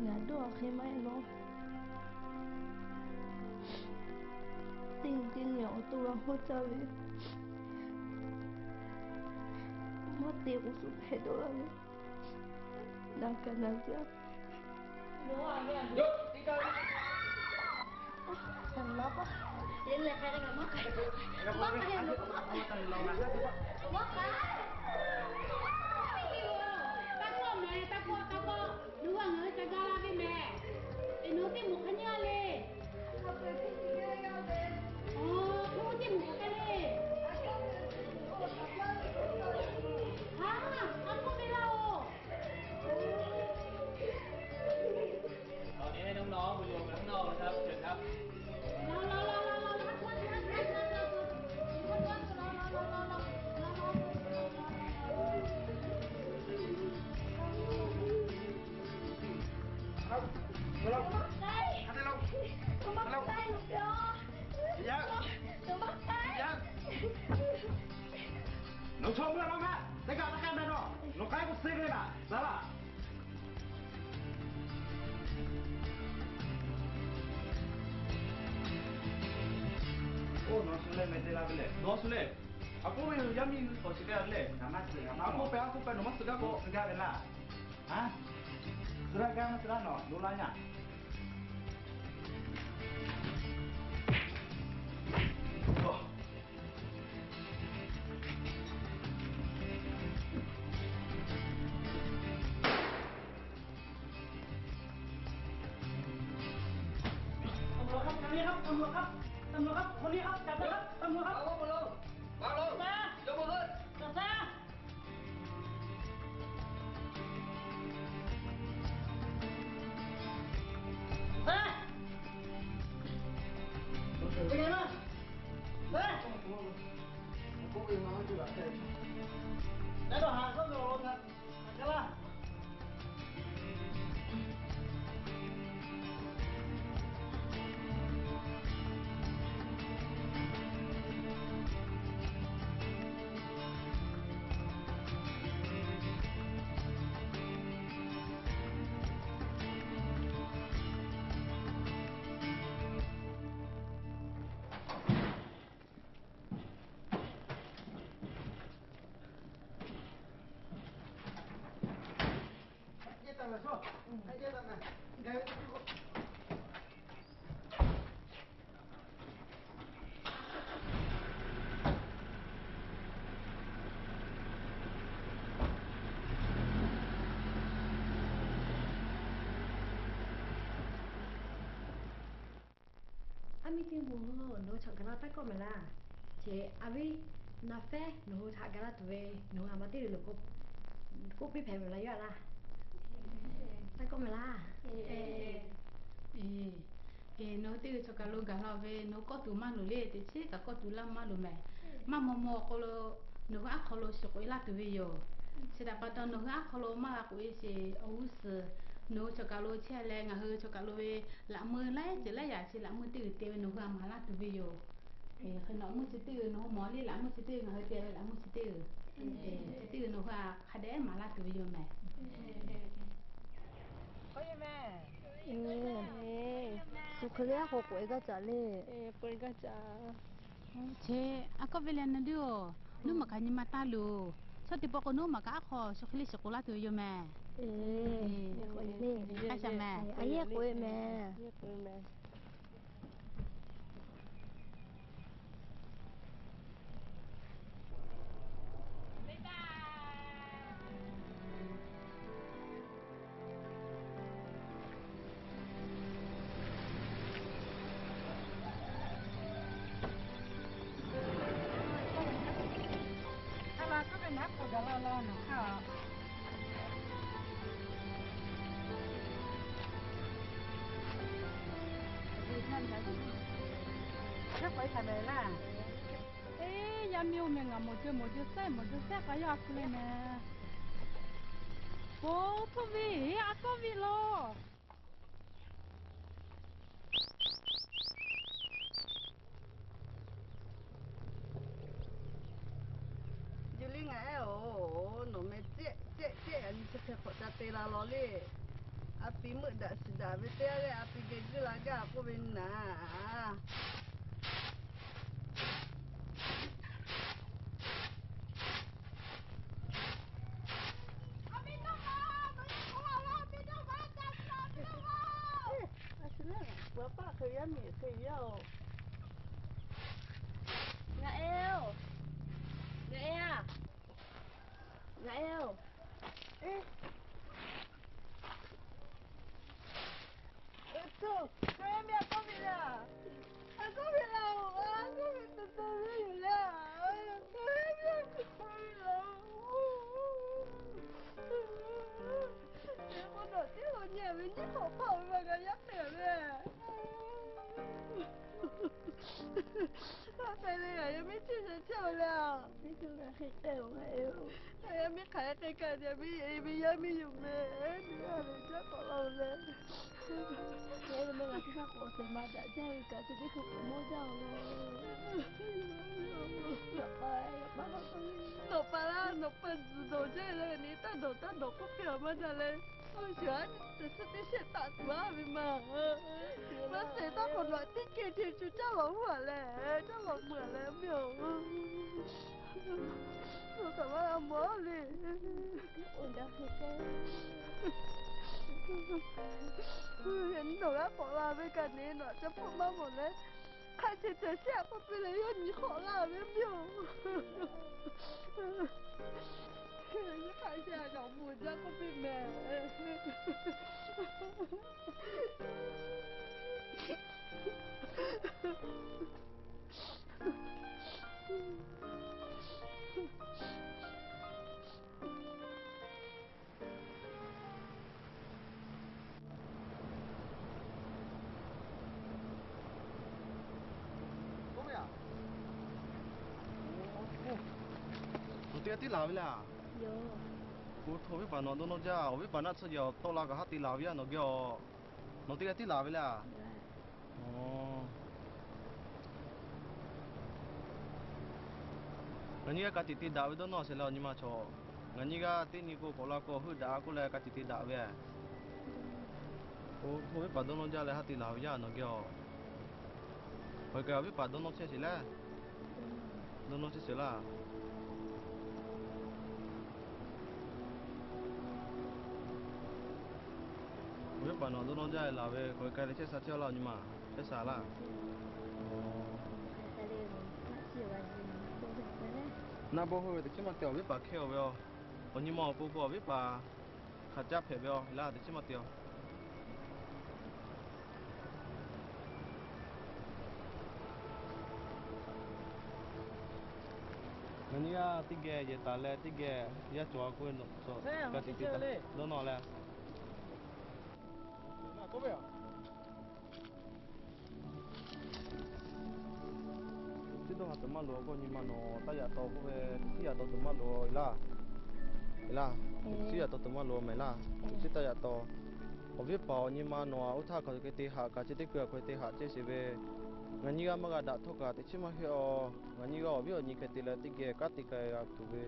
ngaˬ dawˇ a hk'e maˇ heˆ nawˉ. Teˇ nyi teˇ nyi awˬ to g'a hawˉ caˇ ve, maˇ te k'o suh hpehꞈ dawˇ la ve, daꞈ kaꞈ daꞈ jaˇ. Nawˬ chaw mvuhˇ laˇ maˇ, teˇ g'aˇ taˇ k'ai meh nawˬ. Nawˬ k'ai k'o suh ve laˬ, zaˍ laˇ. Oˇ, nawˬ shu leh meh te la ve lehˬ, nawˬ shu leh. A k'oˆ ve yoˬ, yaˇ miˇ hui k'awꞈ shiˍ k'ai ve lehˬ, ngaˬ maˇ shiˍ, ngaˬ maˇ k'oˆ. K'oˆ pehꞈ, a k'oˆ pehꞈ, nawˬ maˇ shiˍ gaˇ k'o, shiˍ gaˇ ve laˇ. A, suh laˇ gaˇ, maˇ suh laˇ nawˬ lo laˇ yaˇ. A miˇ teˇ moˍ, nawˬ hui chaꞈ gaˬ la taˇ kawˆ mehˍ laˇ. Chi a viˉ, naˍ fehˉ nawˬ hui chaꞈ gaˬ laˇ tuˬ ve, nawˬ hui a ma teˇ g'uiˬ lo k'oˆ piˇ hpehꞈ mehˍ laˇ yaˇ laˇ. Taˇ kawˆ mehˍ laˇ. Nawˬ hui teˇ g'uiˬ chaw kaˬ lo gaˬ la ve, nawˬ hui kawˆ tuˬ maˇ loˍ le, teꞈ chiˉ kaꞈ kawˆ tuˬ laˇ maˇ loˍ mehˍ. Maˇ maw maw awˬ hk'aw lo nawˬ hui aˉ hk'aw lo shiˍ k'oꞈ e laˇ tuˬ ve yoˬ. Chi htaꞈ pa taw nawˬ hui aˉ hk'aw lo maˇ g'a k'oꞈ e sheˍ, awˬ g'uˇ suhˍ Nawˬ hui chaw kaˬ lo chehˇ leh ngaˬ hui chaw kaˬ lo ve laꞈ meuˇ laiˉ ceuˬ laiˉ yaꞈ chi laꞈ meuˇ teˇ g'uiˬ te ve nawˬ hui htaꞈ maˍ laˇ tuˬ ve yoˬ. Hk'e nawˬ meuˇ chi teˇ g'uiˬ nawˬ hui mawˬ le, laꞈ meuˇ chi teˇ g'uiˬ ngaˬ hui te ve laꞈ meuˇ chi teˇ g'uiˬ, chi teˇ g'uiˬ nawˬ hui htaꞈ hk'a dehꞈ maˍ laˇ tuˬ ve yoˬ mehˍ. Shu hk'e le a k'o k'oꞈ e gaˇ caꞈ le. Chi a kawˆ ve leh na duˇ-oˬ, nuˇ maˬ kaꞈ nyi ma taˇ luˬ. Chaw teˇ pawˆ k'o nuˇ maˬ kaꞈ aˉ hk'aw shu hk'e le shiˍ k'oꞈ laˇ tuˬ ve yoˬ mehˍ. Mehˍ. Eˇ, yaˇ miˇ-oˬ mehˍ, ngaˬ mawˬ jawˇ mawˬ jawˇ sehˉ mawˬ jawˇ sehˉ k'a yaˇ a hpu le mehˍ. Oˬ, htoˇ ve, a kawˆ ve laˬ. Yuˬ le ngaˬ ehˉ-oˬ, nawˬ meh cehˆ cehˆ cehˆ a nyi chi hk'e hk'awꞈ ca te la law le. A pi meuˆ daꞈ shiˍ daꞈ ve teˇ g'aˇ leh a pi geh guˇ la gaˇ k'oˆ ve naˍ. A shu le, paˍ hk'e yaˇ miˬ hk'e yaˇ-oˬ. Ngaˬ ehˉ-oˬ, ngaˬ ehˉ-a, ngaˬ ehˉ-oˬ. Eˬ, to, kawˇ yaˇ miˇ a kawˇ ve laˇ. A kawˇ ve laˇ-oˬ, a kawˇ ve to to ve yoˬ le. Kawˇ yaˇ miˇ a kawˇ ve laˇ-oˬ. K'o nawˬ tiˉ lo nyi ve nyiˇ hk'awꞈ hpawˇ ve ma g'a yaˇ hpehꞈ ve. Hk'e le, ngaˬ yaˇ miˇ chehˇ chehˇ chehˇ-oˬ le. Miˇ hk'aˬ hk'e k'ai kaꞈ ve yaˇ miˇ yuˬ meh, miˇ a ve jaˇ k'awꞈ la-oˬ le. Ngaˬ yaˇ miˇ ngaˬ teˇ hk'aˇ k'awꞈ teꞈ ma daꞈ jaˇ ve kaꞈ, chi teˇ hk'e k'oꞈ mawˇ jaˇ-oˬ. Nawˬ pa laˇ, nawˬ pa zuhˬ dawˬ jaˇ leh, nyi taˇ dawˬ taˇ dawˬ k'oˆ piˇ-a maˇ jaˇ leh, a shuˍ a nyi teꞈ suhˉ teˇ shehˆ taꞈ tuˬ a ve ma. Maˇ shehˍ taˇ k'awꞈ nawˬ tiˉ kehˬ hteꞈ shu caˇ lawˬ hu-a leh, caˇ lawˬ mui-a leh miˇ-oˬ. Nawˬ kaꞈ maˇ g'a mawˬ le. Nawˬ g'a k'awꞈ la ve kaꞈ nyi nawˬ ca hpawˇ maˇ mawˬ leh, hk'a ceuˬ ceuˬ shehˆ k'oˆ piˇ leh yawˇ nyi hk'awꞈ la ve miˇ-oˬ. Hk'a shehˆ a kaꞈ mawˬ jaˇ k'oˆ piˇ mehˍ. Nawˬ teˇ g'aˇ tiˉ laˬ ve le. Oˬ, hto awˬ viˉ paˍ nawˬ dawˇ nawˇ jaˇ, awˬ viˉ paˍ naˆ tsuhˇ yaꞈ tawˆ la kaꞈ haˉ te laˬ ve yaˇ nawˬ geh-oˬ. Nawˬ teˇ g'aˇ tiˉ laˬ ve le. Ngaˬ nyi g'aˇ ka tiꞈ te daꞈ ve dawˇ nawˇ sheˍ leh awˬ nyi ma chaw. Ngaˬ nyi g'aˇ teˇ nyi k'o k'awꞈ la k'o heuˆ daꞈ k'oˆ leh ka tiꞈ te daꞈ ve. Oˬ, hto awˬ viˉ paˍ dawˇ nawˇ jaˇ leh haˉ te laˬ ve yaˇ nawˬ geh-oˬ. Hk'aˬ hk'e kaꞈ awˬ viˉ paˍ dawˇ nawˇ chehˇ sheˍ le. Dawˇ nawˇ chehˇ sheˍ laˇ. Awˬ viˉ paˍ nawˬ dawˇ nawˇ jaˇ laˬ ve hk'aˬ hk'e ka leh chehˇ sha chehˇ laˇ awˬ nyi ma. Chehˇ sha laˇ. Naˆ bawˆ heuˆ ve teꞈ chiˉ maˇ te awˬ viˉ paˍ hkehˇ-oˬ ve yoˬ. Awˬ nyi ma awˬ pon k'o awˬ viˉ paˍ hk'aˬ caˇ hpehꞈ ve yoˬ laˇ teꞈ chiˉ maˇ te yoˬ. Ngaˬ nyi g'aˇ teˇ geh yehˬ taˍ leh teˇ geh yaˇ cawˬ a k'oˆ ve, ka tiꞈ te dawˇ nawˇ leh. Teˇ dawˇ ha tuˬ maˇ loˍ k'o nyi ma nawˬ taˇ yaꞈ taw k'oˆ ve, teˇ chiˉ yaꞈ taw tuˬ maˇ loˍ laˇ. Laˇ, teˇ chiˉ yaꞈ taw tuˬ maˇ loˍ mehˍ laˇ, teˇ chiˉ taˇ yaꞈ taw. Awˬ viˉ paˍ, awˬ nyi ma nawˬ oˇ htaˇ hk'aˬ hk'e te haꞈ kaꞈ, chi teˇ hkui hk'aˬ hk'e te haꞈ chehˇ sheˍ ve, ngaˬ nyi g'aˇ maˇ g'a daꞈ htawˇ kaꞈ teꞈ chiˉ maˇ heˆ aˬ. Ngaˬ nyi g'aˇ awˬ viˉ awˬ nyi hk'e te leh teˇ geh kanˉ te k'ai g'a tuˬ ve,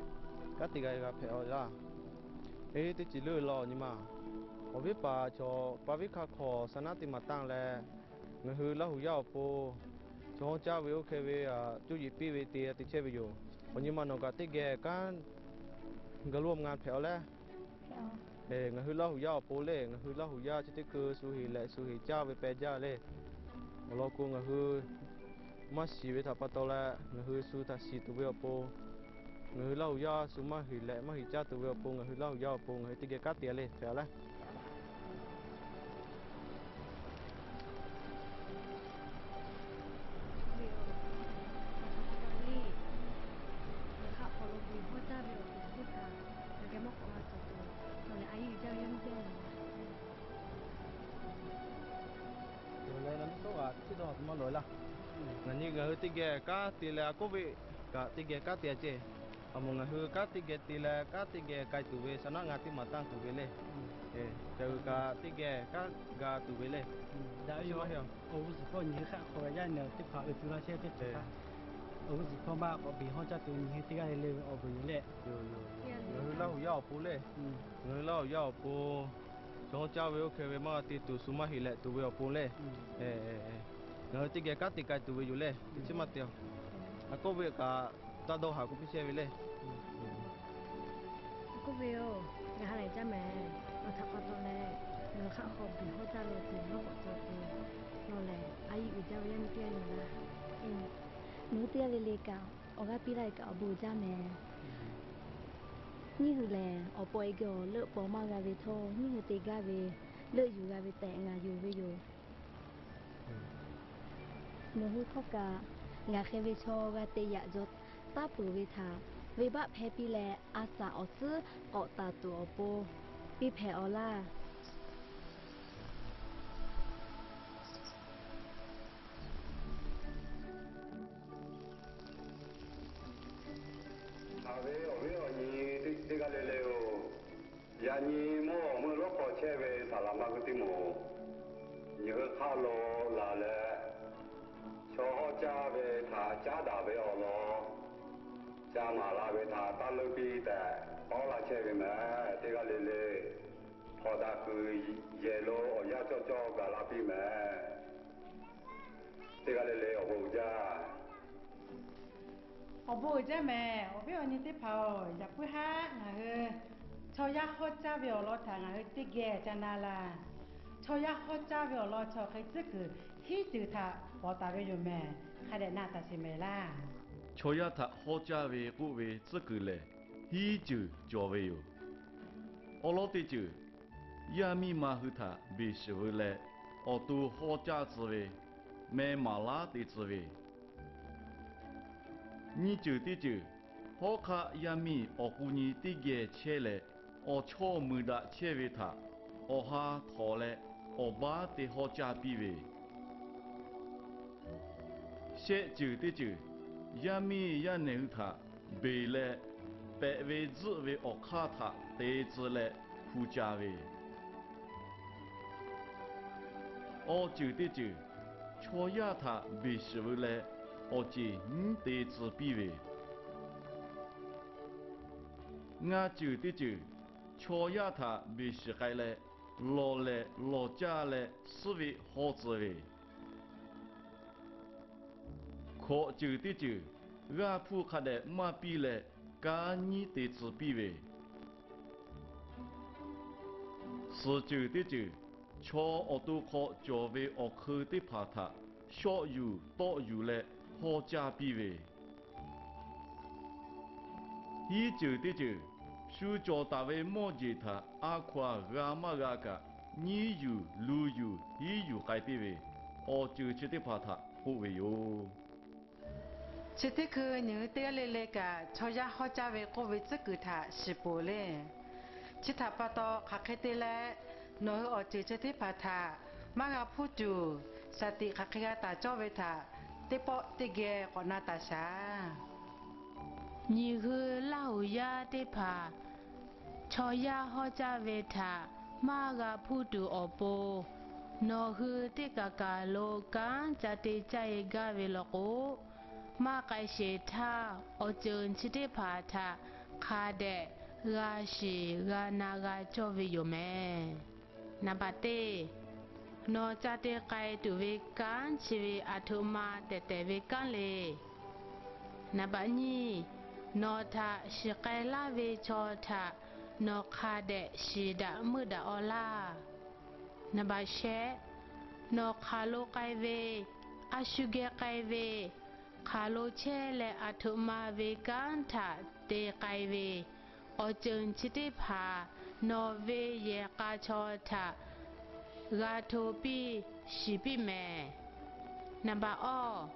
kanˉ te k'ai g'a hpehꞈ aˬ laˇ. Eˬ, teˇ ceuˬ leuˉ law awˬ nyi ma. Awˬ viˉ paˍ, chaw pa viˉ hk'a hk'awꞈ sa naˉ teˇ maˍ tanˇ leh, ngaˬ hui Laˇ huˍ yaˇ awˬ pon chaw hawˉ caˇ ve oˇ hk'e ve cuˇ yiˍ piˇ ve te te chehˇ ve yoˬ. Awˬ nyi ma nawˬ kaꞈ teˇ geh kanˉ ga loˇ ma nga hpehꞈ aˬ leh, ngaˬ hui Laˇ huˍ yaˇ awˬ pon le, ngaˬ hui Laˇ huˍ yaˇ chi teˇ hkui shu heˍ lehꞈ shu heˍ caˇ ve peh jaˇ le. Awˬ lawn k'o, ngaˬ hui maˇ shiˍ ve htaꞈ pa taw leh ngaˬ hui shu htaꞈ shiˍ tuˬ ve awˬ pon, ngaˬ hui Laˇ huˍ yaˇ shu maˇ heˍ lehꞈ maˇ heˍ caˇ tuˬ ve awˬ pon, ngaˬ hui Laˇ huˍ yaˇ awˬ pon ngaˬ hui teˇ geh kanˉ te le hpehꞈ aˬ leh. Ngaˬ nyi ngaˬ hui teˇ geh kanˉ te leh, a k'oˆ ve kaꞈ teˇ geh kanˉ te a ceh. A moˍ ngaˬ hui kanˉ teˇ geh te leh kanˉ teˇ geh k'ai tuˬ ve, sa naˉ ngaˬ teˇ maˍ tanˇ tuˬ ve le. Ca hui kaꞈ teˇ geh kanˉ ga tuˬ ve le. Awˬ g'uˇ suhˍ hpawˇ nyi hk'aˆ hk'aw ve yaˇ nehˬ teˇ hpaˍ uiˍ tuˬ laˇ chehˇ teˇ ceuˬ htaˇ, awˬ g'uˇ suhˍ hpawˇ maˇ k'awꞈ beˬ hawˉ caˇ tuˬ nyi hui teˇ g'aˇ le le ve awˬ bon yoˬ le. Ngaˬ hui Laˇ huˍ yaˇ awˬ pon le, ngaˬ hui Laˇ huˍ yaˇ awˬ pon chaw hawˉ caˇ ve oˇ hk'e ve maˇ g'a te tuˬ, shu maˇ heˍ lehꞈ tuˬ ve awˬ pon le, ngaˬ hui teˇ geh kanˉ te k'ai tuˬ ve yoˬ le. Teꞈ chiˉ maˇ te aˬ. A k'oˆ ve kaꞈ taˇ dawˇ haˍ k'o piˇ chehˇ ve le. A k'oˆ ve yoˬ, ngaˬ ha lehˬ caˇ mehˍ. Awˬ htaꞈ pa taw leh, ngaˬ hui hk'aˆ hk'aw beˬ hawˉ caˇ ve awˬ ceuˬ maˇ k'awꞈ cawˬ tuˬ, nawˬ lehˬ a yiˇ uiˍ jaˇ ve yaˇ miˇ teˇ g'aˇ yoˬ laˇ. Nawˬ hui teˇ g'aˇ le le kaꞈ awˬ g'aˇ piˇ laˇ ve kaꞈ awˬ bon uiˍ jaˇ mehˍ. Nyiˇ hui lehˬ, awˬ paw e geh awˬ leuˆ paw maˇ g'a ve htawˇ, nyiˇ hui te gaˇ ve leuˆ yuˬ g'a ve tehꞈ ngaˬ yonˍ ve yoˬ. Nawˬ hui htawˇ kaꞈ ngaˬ hk'e ve chaw g'a te yaꞈ jaw taˇ peuˬ ve htaꞈ venˇbaˆ hpehˇ piˇ leh, a saˍ awˬ tcuhˉ k'awꞈ taˍ tuˬ awˬ pon piˇ hpehꞈ aˬ laˇ. Haꞈ ve awˬ viˉ awˬ nyi teˇ g'aˇ le le-oˬ, yaꞈ nyi mvuhˇ awˬ meuˇ lawˉ hk'aw chehˇ ve saˍ laˍ maˇ hui teˇ moˍ, nyi hui hk'aˆ lo laˬ leh, chaw hawˉ caˇ ve htaꞈ caˉ daꞈ ve awˬ lawn ca maˍ la ve htaꞈ taˇ leuˉ piˇ tehꞈ pawˇ la chehˇ ve mehˍ. Teˇ g'aˇ le le hpawnˬ daꞈ kuiˬ yehˬ lo awˬ yanˇ cawˇ cawˇ gaˬ la piˇ mehˍ. Teˇ g'aˇ le le awˬ bon uiˍ jaˇ. Awˬ bon uiˍ jaˇ mehˍ. Awˬ viˉ awˬ nyi teˇ hpaˍ-oˬ, yaꞈ puiˉ haˉ ngaˬ hui chaw yaˇ hawˉ caˇ ve awˬ lawn htaꞈ ngaˬ hui teˇ geh ca na laˬ. Chaw yaˇ hawˉ caˇ ve awˬ lawn chaw hk'e tcuhˉ kuiˬ hiˉ ceuˬ htaꞈ pawˍ taˍ ve yoˬ mehˍ. Hk'a dehꞈ na taˍ sheˍ mehˍ laˇ. Chaw yaˇ htaꞈ hawˉ caˇ ve k'oˆ ve tcuhˉ kuiˬ lehˬ, hiˉ ceuˬ cawˬ ve yoˬ. Awˬ lawn teˇ ceuˬ, yaˇ miˇ ma hui htaꞈ beˬ shiˍ veu leh, awˬ to hawˉ caˇ tcuh ve, meh maˍ laˉ te tcuh ve, nyiˇ ceuˬ teˇ ceuˬ, hawˉ hk'aˆ yaˇ miˇ awˬ k'u nyi teˇ geh chehˇ leh, awˬ chawˇ mui daꞈ chehˇ ve htaꞈ awˬ ha htawnˍ leh awˬ baˉ te hawˉ caˇ piˇ ve, shehˆ ceuˬ teˇ ceuˬ, yaˇ miˇ yaˇ nehˬ hui htaꞈ beˬ leh pehꞈ ve tzuhˆ ve awˬ hk'aˇ htaꞈ te tcuh leh hpu ca ve, awˬ ceuˬ teˇ ceuˬ, chaw yaˇ htaꞈ beˬ shiˍ veu leh awˬ ceˬ nyiˉ te tcuh piˇ ve, ngaˇ ceuˬ teˇ ceuˬ, chaw yaˇ htaꞈ beˬ shiˍ k'ai leh lawˬ lehˬ lawˬ caˇ leh suhˉ ve hawˉ tcuh ve, hkawꞈ ceuˬ teˇ ceuˬ, g'aˇ hpuˇ hk'a dehꞈ maˇ piˇ leh kanˉ nyiˉ te tcuh piˇ ve, suhˍ ceuˬ teˇ ceuˬ, chaw awˬ to hk'aw cawˬ ve awˬ hk'eun teˇ hpaˍ htaꞈ shawˆ yuˬ tawˆ yuˬ leh hawˉ caˇ piˇ ve, hiˉ ceuˬ teˇ ceuˬ, shu cawˬ taˍ ve mawˇ jeˬ htaꞈ a hkaw-anˬ g'a maˇ g'a kaꞈ nyiˉ yuˬ lu yuˬ hiˉ yuˬ k'ai piˇ ve, awˬ ceuˬ chi teˇ hpaˍ htaꞈ k'oˆ ve yoˬ. Chi teˇ hkui nyi hui teˇ g'aˇ le le kaꞈ chaw yaˇ hawˉ caˇ ve k'oˆ ve tcuhˉ kuiˬ htaꞈ shiˍ peuˬ le. Chi htaꞈ pa taw hk'aˬ hk'e te leh, nawˬ hui awˬ ceuˬ chi teˇ hpaˍ htaꞈ maˇ g'a hpuˇ tuˬ, shaˍ tiꞈ hk'aˬ hk'e g'a taˍ cawˇ ve htaꞈ teˇ pawˆ teˇ geh k'awꞈ na taˍ shaˍ. Nyi hui Laˇ huˍ yaˇ teˇ hpaˍ chaw yaˇ hawˉ caˇ ve htaꞈ maˇ g'a hpuˇ tuˬ awˬ pon, nawˬ hui teˇ kaˬ kaˬ lo kanˉ ca te caˇ e gaˇ ve law k'o, maˇ k'ai sheˍ htaˇ awˬ ceuˬ chi teˇ hpaˍ htaꞈ hk'a dehꞈ g'a shiˍ g'a na g'a cawˇ ve yoˬ mehˍ. Naˍ baꞈ teˇ, nawˬ ca te k'ai tuˬ ve kanˉ chi ve aˬ htoꞈ ma tehˬ tehˬ ve kanˉ le. Naˍ baꞈ nyiˇ, nawˬ htaꞈ shiˍ k'ai laˇ ve chaw htaꞈ nawˬ hk'a dehꞈ shiˍ daꞈ meuˇ daꞈ awˬ laˇ. Naˍ baꞈ shehˆ, nawˬ hk'aˬ lo k'ai ve, a shu geh k'ai ve, hk'aˬ lo chehˇ leh aˬ htoꞈ ma ve kanˉ htaꞈ te k'ai ve, awˬ ceuˬ chi teˇ hpaˍ nawˬ ve yehˬ k'a chaw htaꞈ g'a hto piˇ shiˍ piˇ mehˍ. Naˍ baꞈ awˇ,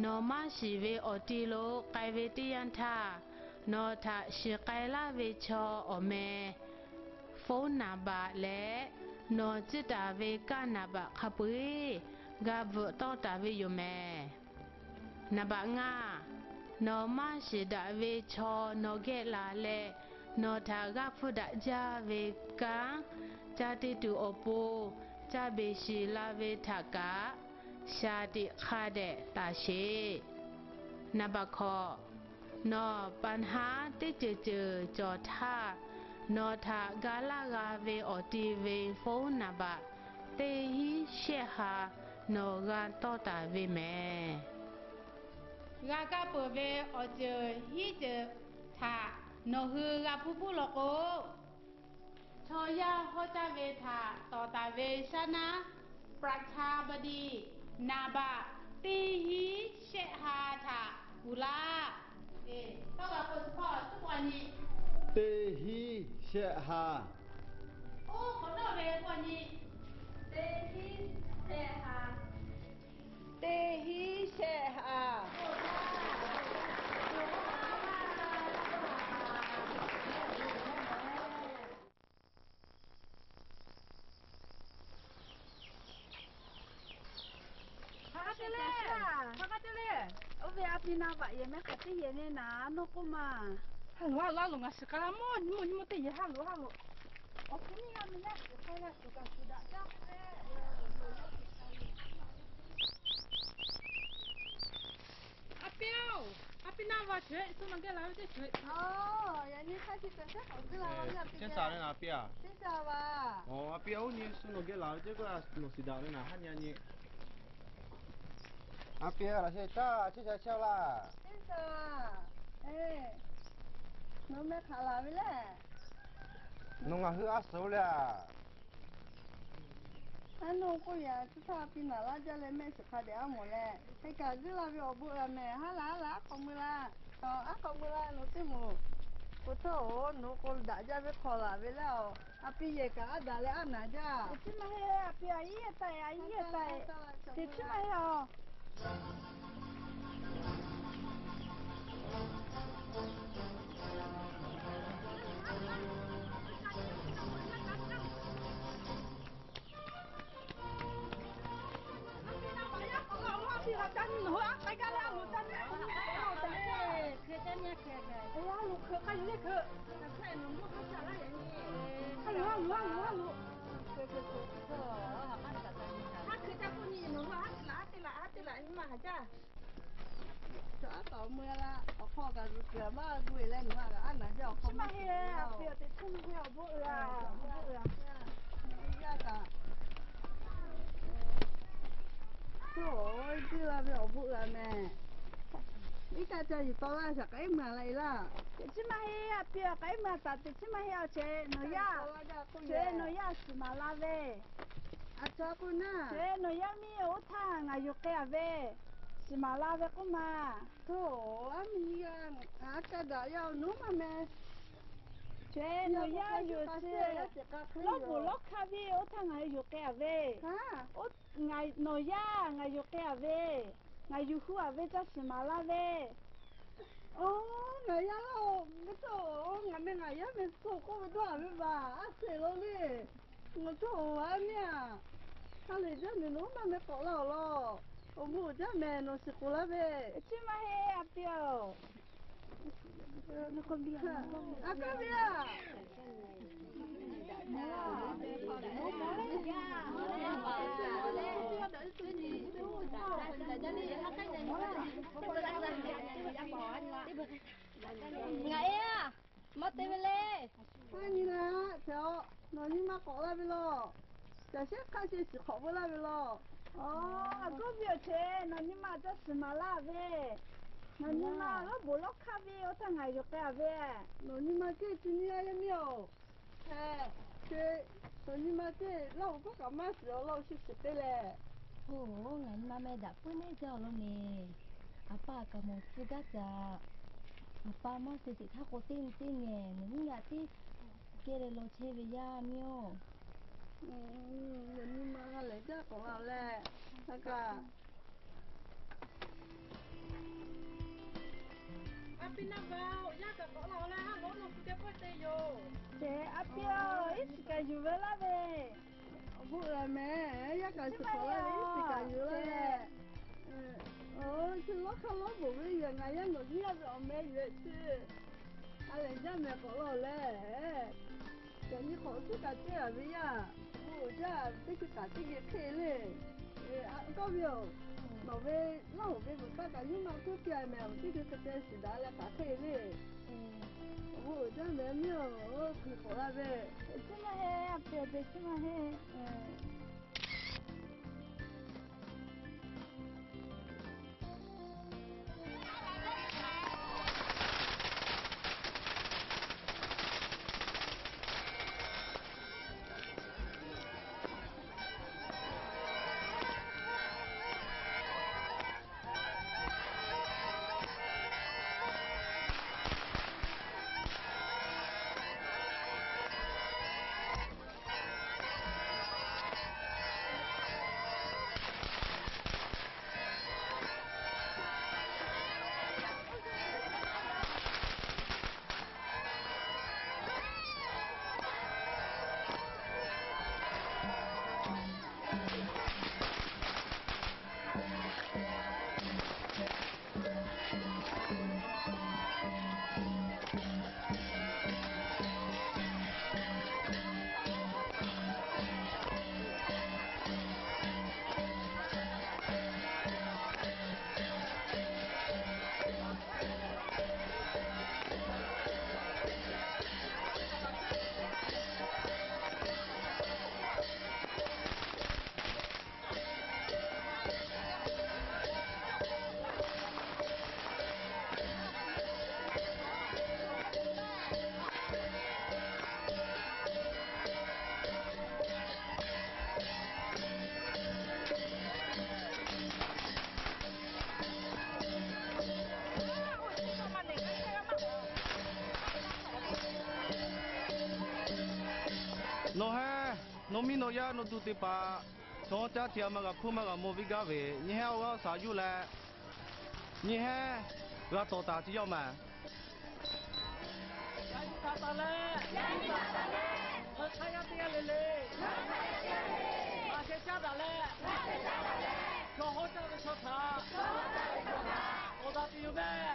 nawˬ maˇ shiˍ ve awˬ ti lo k'ai ve teˇ yanˇ htaˇ, nawˬ htaꞈ shiˍ k'ai laˇ ve chaw awˬ meh phone naˍ baꞈ leh nawˬ tcuhˉ taˍ ve kanˉ naˍ baꞈ hk'a peu-eˬ g'a bvuhꞈ tawˆ taˍ ve yoˬ mehˍ. Naˍ baꞈ ngaˇ, nawˬ maˇ shiˍ daꞈ ve chaw nawˬ geh laˬ leh, nawˬ htaꞈ g'aˇ hpfuhˇ daꞈ jaˇ ve kanˉ ca te tuˬ awˬ pon ca beˬ shiˍ la ve htaꞈ kaꞈ, shaˍ tiꞈ hk'a dehꞈ taˍ sheˍ. Naˍ baꞈ hkawꞈ, nawˬ ปัญหา teˇ ceuˬ ceuˬ cawˬ htaˇ, nawˬ htaꞈ ga laˇ g'a ve awˬ ti ve phone naˍ baꞈ teˇ hinˉ shehˆ ha nawˬ g'a tawˇ taˍ ve mehˍ. G'a kaˇ peuˬ ve awˬ ceuˬ hiˉ ceuˬ htaꞈ nawˬ hui g'a hpuˇ hpuˇ law k'o, chaw yaˇ hawˉ caˇ ve htaꞈ tawˍ taˍ ve shaˉ naˉ ประชาบดี naˍ baꞈ teˇ hinˉ shehˆ ha htaꞈ kuˬ laˇ. Teˇ hinˉ shehˆ ha. Oˇ hk'awꞈ nawˇ ve k'awꞈ nyi. Teˇ hinˉ shehˆ ha. Teˇ hinˉ shehˆ ha. Hk'a te le, hk'a te le. Oˇ ve a pi na vaꞈ yehˬ mehˆ hk'aˬ teˇ yehˬ ne naˍ, nawˬ k'oˆ ma. Ha loꞈ, ha loꞈ, ha loꞈ, ngaˬ shiˍ k'a la mawˇ nyi mawˇ nyi mawˇ teˇ yehˬ ha loꞈ, ha loꞈ. Awˬ hk'e nyi g'a meh yaˇ shiˍ k'ai g'a shuˍ kaꞈ shuˍ daꞈ jaˇ k'o le. A pi-oˬ, a pi na vaꞈ cheuˬ-e, suh nawˬ geh laˬ ve teˇ cheuˬ-e. Yaꞈ nyi hk'a shuˍ shuˍ shehˉ k'awꞈ guˇ la ve a pi. Ceˇ sha le naˍ a pi-a. Ceˇ sha va. Aˬ, a pi-a, oˇ nyi suh nawˬ geh laˬ ve teˇ g'aˇ nawˬ shiˍ daꞈ ve naˍ, haˉ nyi a nyi. A pi-a, laꞈ sheh caˇ, ceˇ sha chehˇ-oˆ laˇ. Ceˇ sha. Nawˬ meh hk'aˬ laˬ ve le. Nawˬ ngaˬ hui a suhˍ le a. Aˉ, nawˬ k'oˆ yaꞈ, chi htaˇ a pi naˍ laˇ jaˇ leh mehˆ shiˍ hk'a dehꞈ aˉ mawˬ leh, hk'e kaꞈ guˇ la ve awˬ bon g'a mehˍ. Haˉ laˬ, haˉ laˬ, aˉ k'awꞈ mui la. Aˉ k'awꞈ mui la, nawˬ teˇ moˍ. K'o htawˇ-oˬ, nawˬ k'o daꞈ jaˇ ve hk'aw laˬ ve le-oˬ. A pi yehˬ kaꞈ aˉ daꞈ leh aˉ naˍ jaˇ. Teꞈ chiˉ maˇ heˆ, a pi a iˉ yehˬ taˍ, a iˉ yehˬ taˍ. Teꞈ chiˉ maˇ heˆ-oˬ. Chaw aˉ taˍ mui la, awˬ hk'aw kaꞈ zuhꞈ kuiˬ maˇ gu e leh nawˬ a kaꞈ aˉ naˍ jaˇ awˬ hk'aw maˇ heˆ. A pi-oˬ, teꞈ chiˉ maˇ heˆ, awˬ bon uiˍ a, awˬ bon uiˍ a. Yaˇ kaꞈ, oˇ, guˇ la ve awˬ bon uiˍ a mehˍ. Iˉ kaˆ ca yuˬ taw laˇ, shaˍ k'ai mui a la e laˇ. Teꞈ chiˉ maˇ heˆ, a pi-oˬ, k'ai mui a taˍ, teꞈ chiˉ maˇ heˆ a. Cheˬ nawˬ yaˇ, cheˬ nawˬ yaˇ shiˍ maˍ la ve. Aˬ, chaw k'o na, cheˬ nawˬ yaˇ miˇ oˇ htaˇ ngaˬ yuˬ k'ai a ve, shiˍ maˍ la ve k'oˆ ma. Htawˇ, aˉ miˇ g'a, aˉ ca daꞈ yaˇ-oˬ, nawˬ maˇ meh. Cheˬ nawˬ yaˇ yuˬ chi lawˇ bvuhˬ lawˇ hkanˇ ve oˇ htaˇ ngaˬ hui yuˬ k'ai a ve. Nawˬ yaˇ ngaˬ yuˬ k'ai a ve, ngaˬ yuˬ hu a ve caˇ shiˍ maˍ la ve. Oˇ, ngaˬ yaˇ laˇ-oˬ, ngaˬ meh ngaˬ yaˇ meh suh k'oˆ ve dawˇ a ve vaˬ, aˉ sheˍ lo le. Ngaˬ htawˇ-oˬ, aˉ miˇ a, ha lehˬ jaˇ mehˍ, nawˬ maˇ meh k'awꞈ laˇ-oˬ law. Awˬ bon jaˇ mehˍ, nawˬ shiˍ k'oˍ laˇ ve. Teꞈ chiˉ maˇ heˆ, a pi-oˬ. Aˉ kaˇ ve a. Ngaˬ e a, maˇ te ve le. Maˇ nyi la, hpehꞈ-oꞈ. Nawˬ nyi ma k'awꞈ laˇ ve law. Caˬ shehˉ hk'aˆ sheh shiˍ hk'awꞈ veu laˇ ve law. Aˬ, g'awˇ ve awˬ ceˬ, nawˬ nyi ma caˇ shiˍ maˍ laˇ ve. Nawˬ nyi ma lawˉ boˍ lawˉ hk'aˇ ve oˇ htaˇ ngaˬ yuˬ k'ai a ve. Nawˬ nyi ma ceˇ chi nyi a yaˇ miˇ-oˬ. Heh, ce, nawˬ nyi ma ceˇ, Laˇ huˍ k'oˆ kaꞈ maˇ shiˍ-oꞈ, Laˇ huˍ shu shiˍ te leh. Oˬ, ngaˬ nyi ma meh daꞈ puiˉ neˉ jaˇ-oꞈ law meh. Aˬ pa kaꞈ mawˬ tcuh gaˇ caꞈ. Aˬ pa maˇ te teꞈ htaˇ k'o teˇ nyi teˇ nyi, nawˬ nyiˇ g'aꞈ tiˉ kehˇ leh law chehˇ ve yaˇ miˇ-oˬ. Nawˬ nyi ma lehˬ jaˇ k'awꞈ la leh, a kaꞈ A pi naˇ va-oˬ, yaˇ kaꞈ k'awꞈ la-oˬ leh, haˉ lawˉ nawˬ pu geh pawehˇ te yoˬ. Ceh, a pi-oˬ, iˉ shiˍ kaꞈ yuˬ ve laˇ ve. Awˬ hoˆ la meh, yaˇ kaꞈ shiˍ k'awꞈ laˇ ve iˉ shiˍ kaꞈ yuˬ laˇ leh. Chi lawˉ hk'aˇ lawˉ bawˬ ve yoˬ, ngaˬ yaˇ nawˬ nyiˇ g'aˇ ve awˬ meh yuˬ-e ceˇ. A lehˬ jaˇ meh k'awꞈ la-oˬ leh. Yaꞈ nyi k'awꞈ teˇ kaꞈ teˇ g'aˇ ve yaˇ, oˇ jaˇ teˇ hkui kaꞈ teˇ geh hk'e le. G'awˇ ve-oˬ, nawˬ ve Laˇ huˍ ve veuꞈ kaˇ kaꞈ nyiˇ ma hk'oˆ piˇ-a meh, awˬ teˇ hkui hk'e te shiˍ daꞈ leh k'aꞈ hk'e le. Oˇ jaˇ meh miˇ-oˬ, hkui k'awꞈ la ve. Chiˇ maˇ heˆ, a pi awˬ ceh chiˇ maˇ heˆ. Nawˬ hui, nawˬ miˇ nawˬ yaˇ nawˬ duˬ teˇ hpaˍ, chaw caˇ hti-a maˇ g'a hpuˇ maˇ g'a mawˬ ve gaˇ ve, nyi hehnˇ awˬ g'aˇ shaˍ yuˬ leh, nyi hehnˇ g'a tawˍ taˍ ce yaˇ-oˬ meh. Yaꞈ nyi taˍ taˍ leh, ngaˬ hk'a yaˇ teˇ g'aˇ le le, a sheh caˉ daꞈ leh, chaw hawˉ caˇ ve chaw htaꞈ awˬ daꞈ tuˬ yoˬ meh.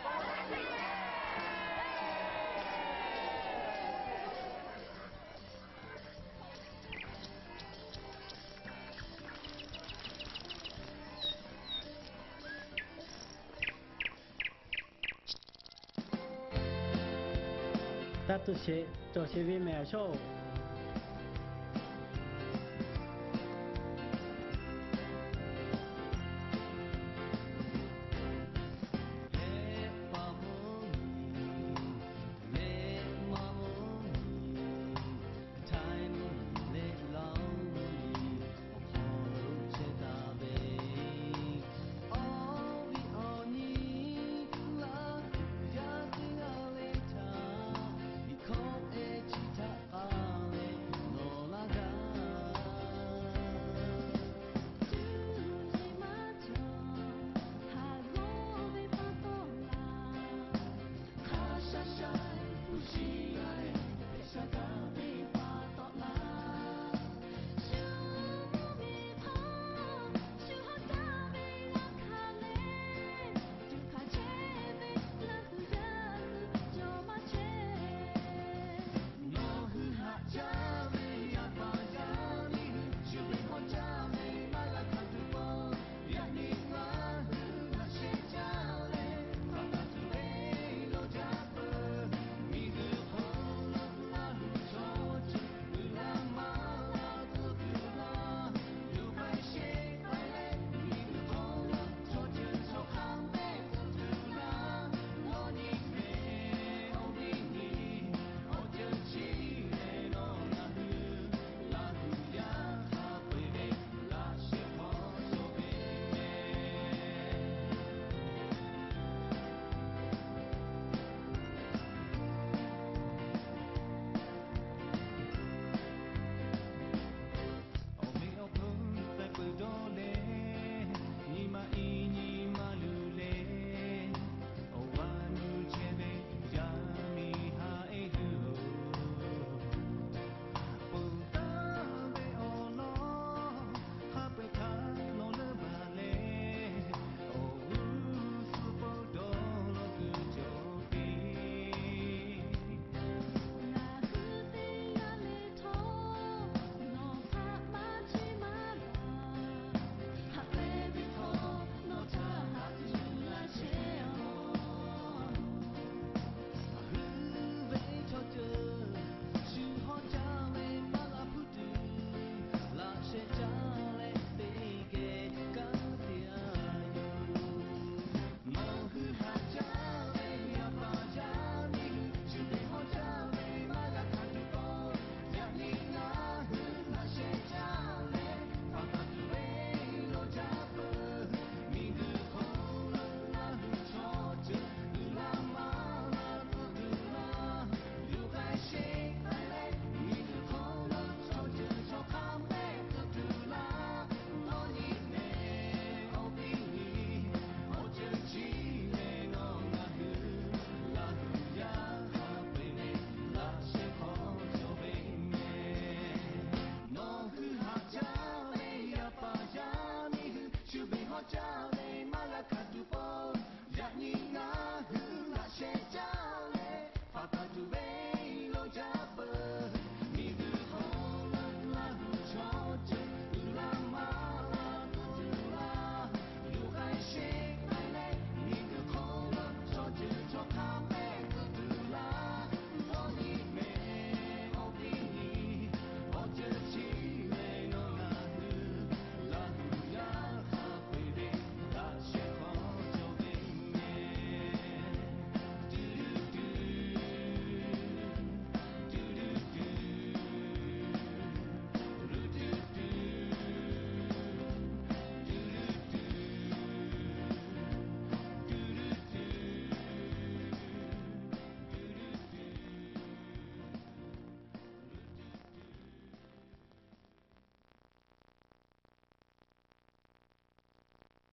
Taˇ tuˬ sheˍ cawˬ sheˍ ve mehˍ a shawˉ-oˬ. caˇ ve maˇ g'a hkanˍ tuˬ peuˬ. Yaꞈ nyi ngaˬ hui laꞈ sheh caˇ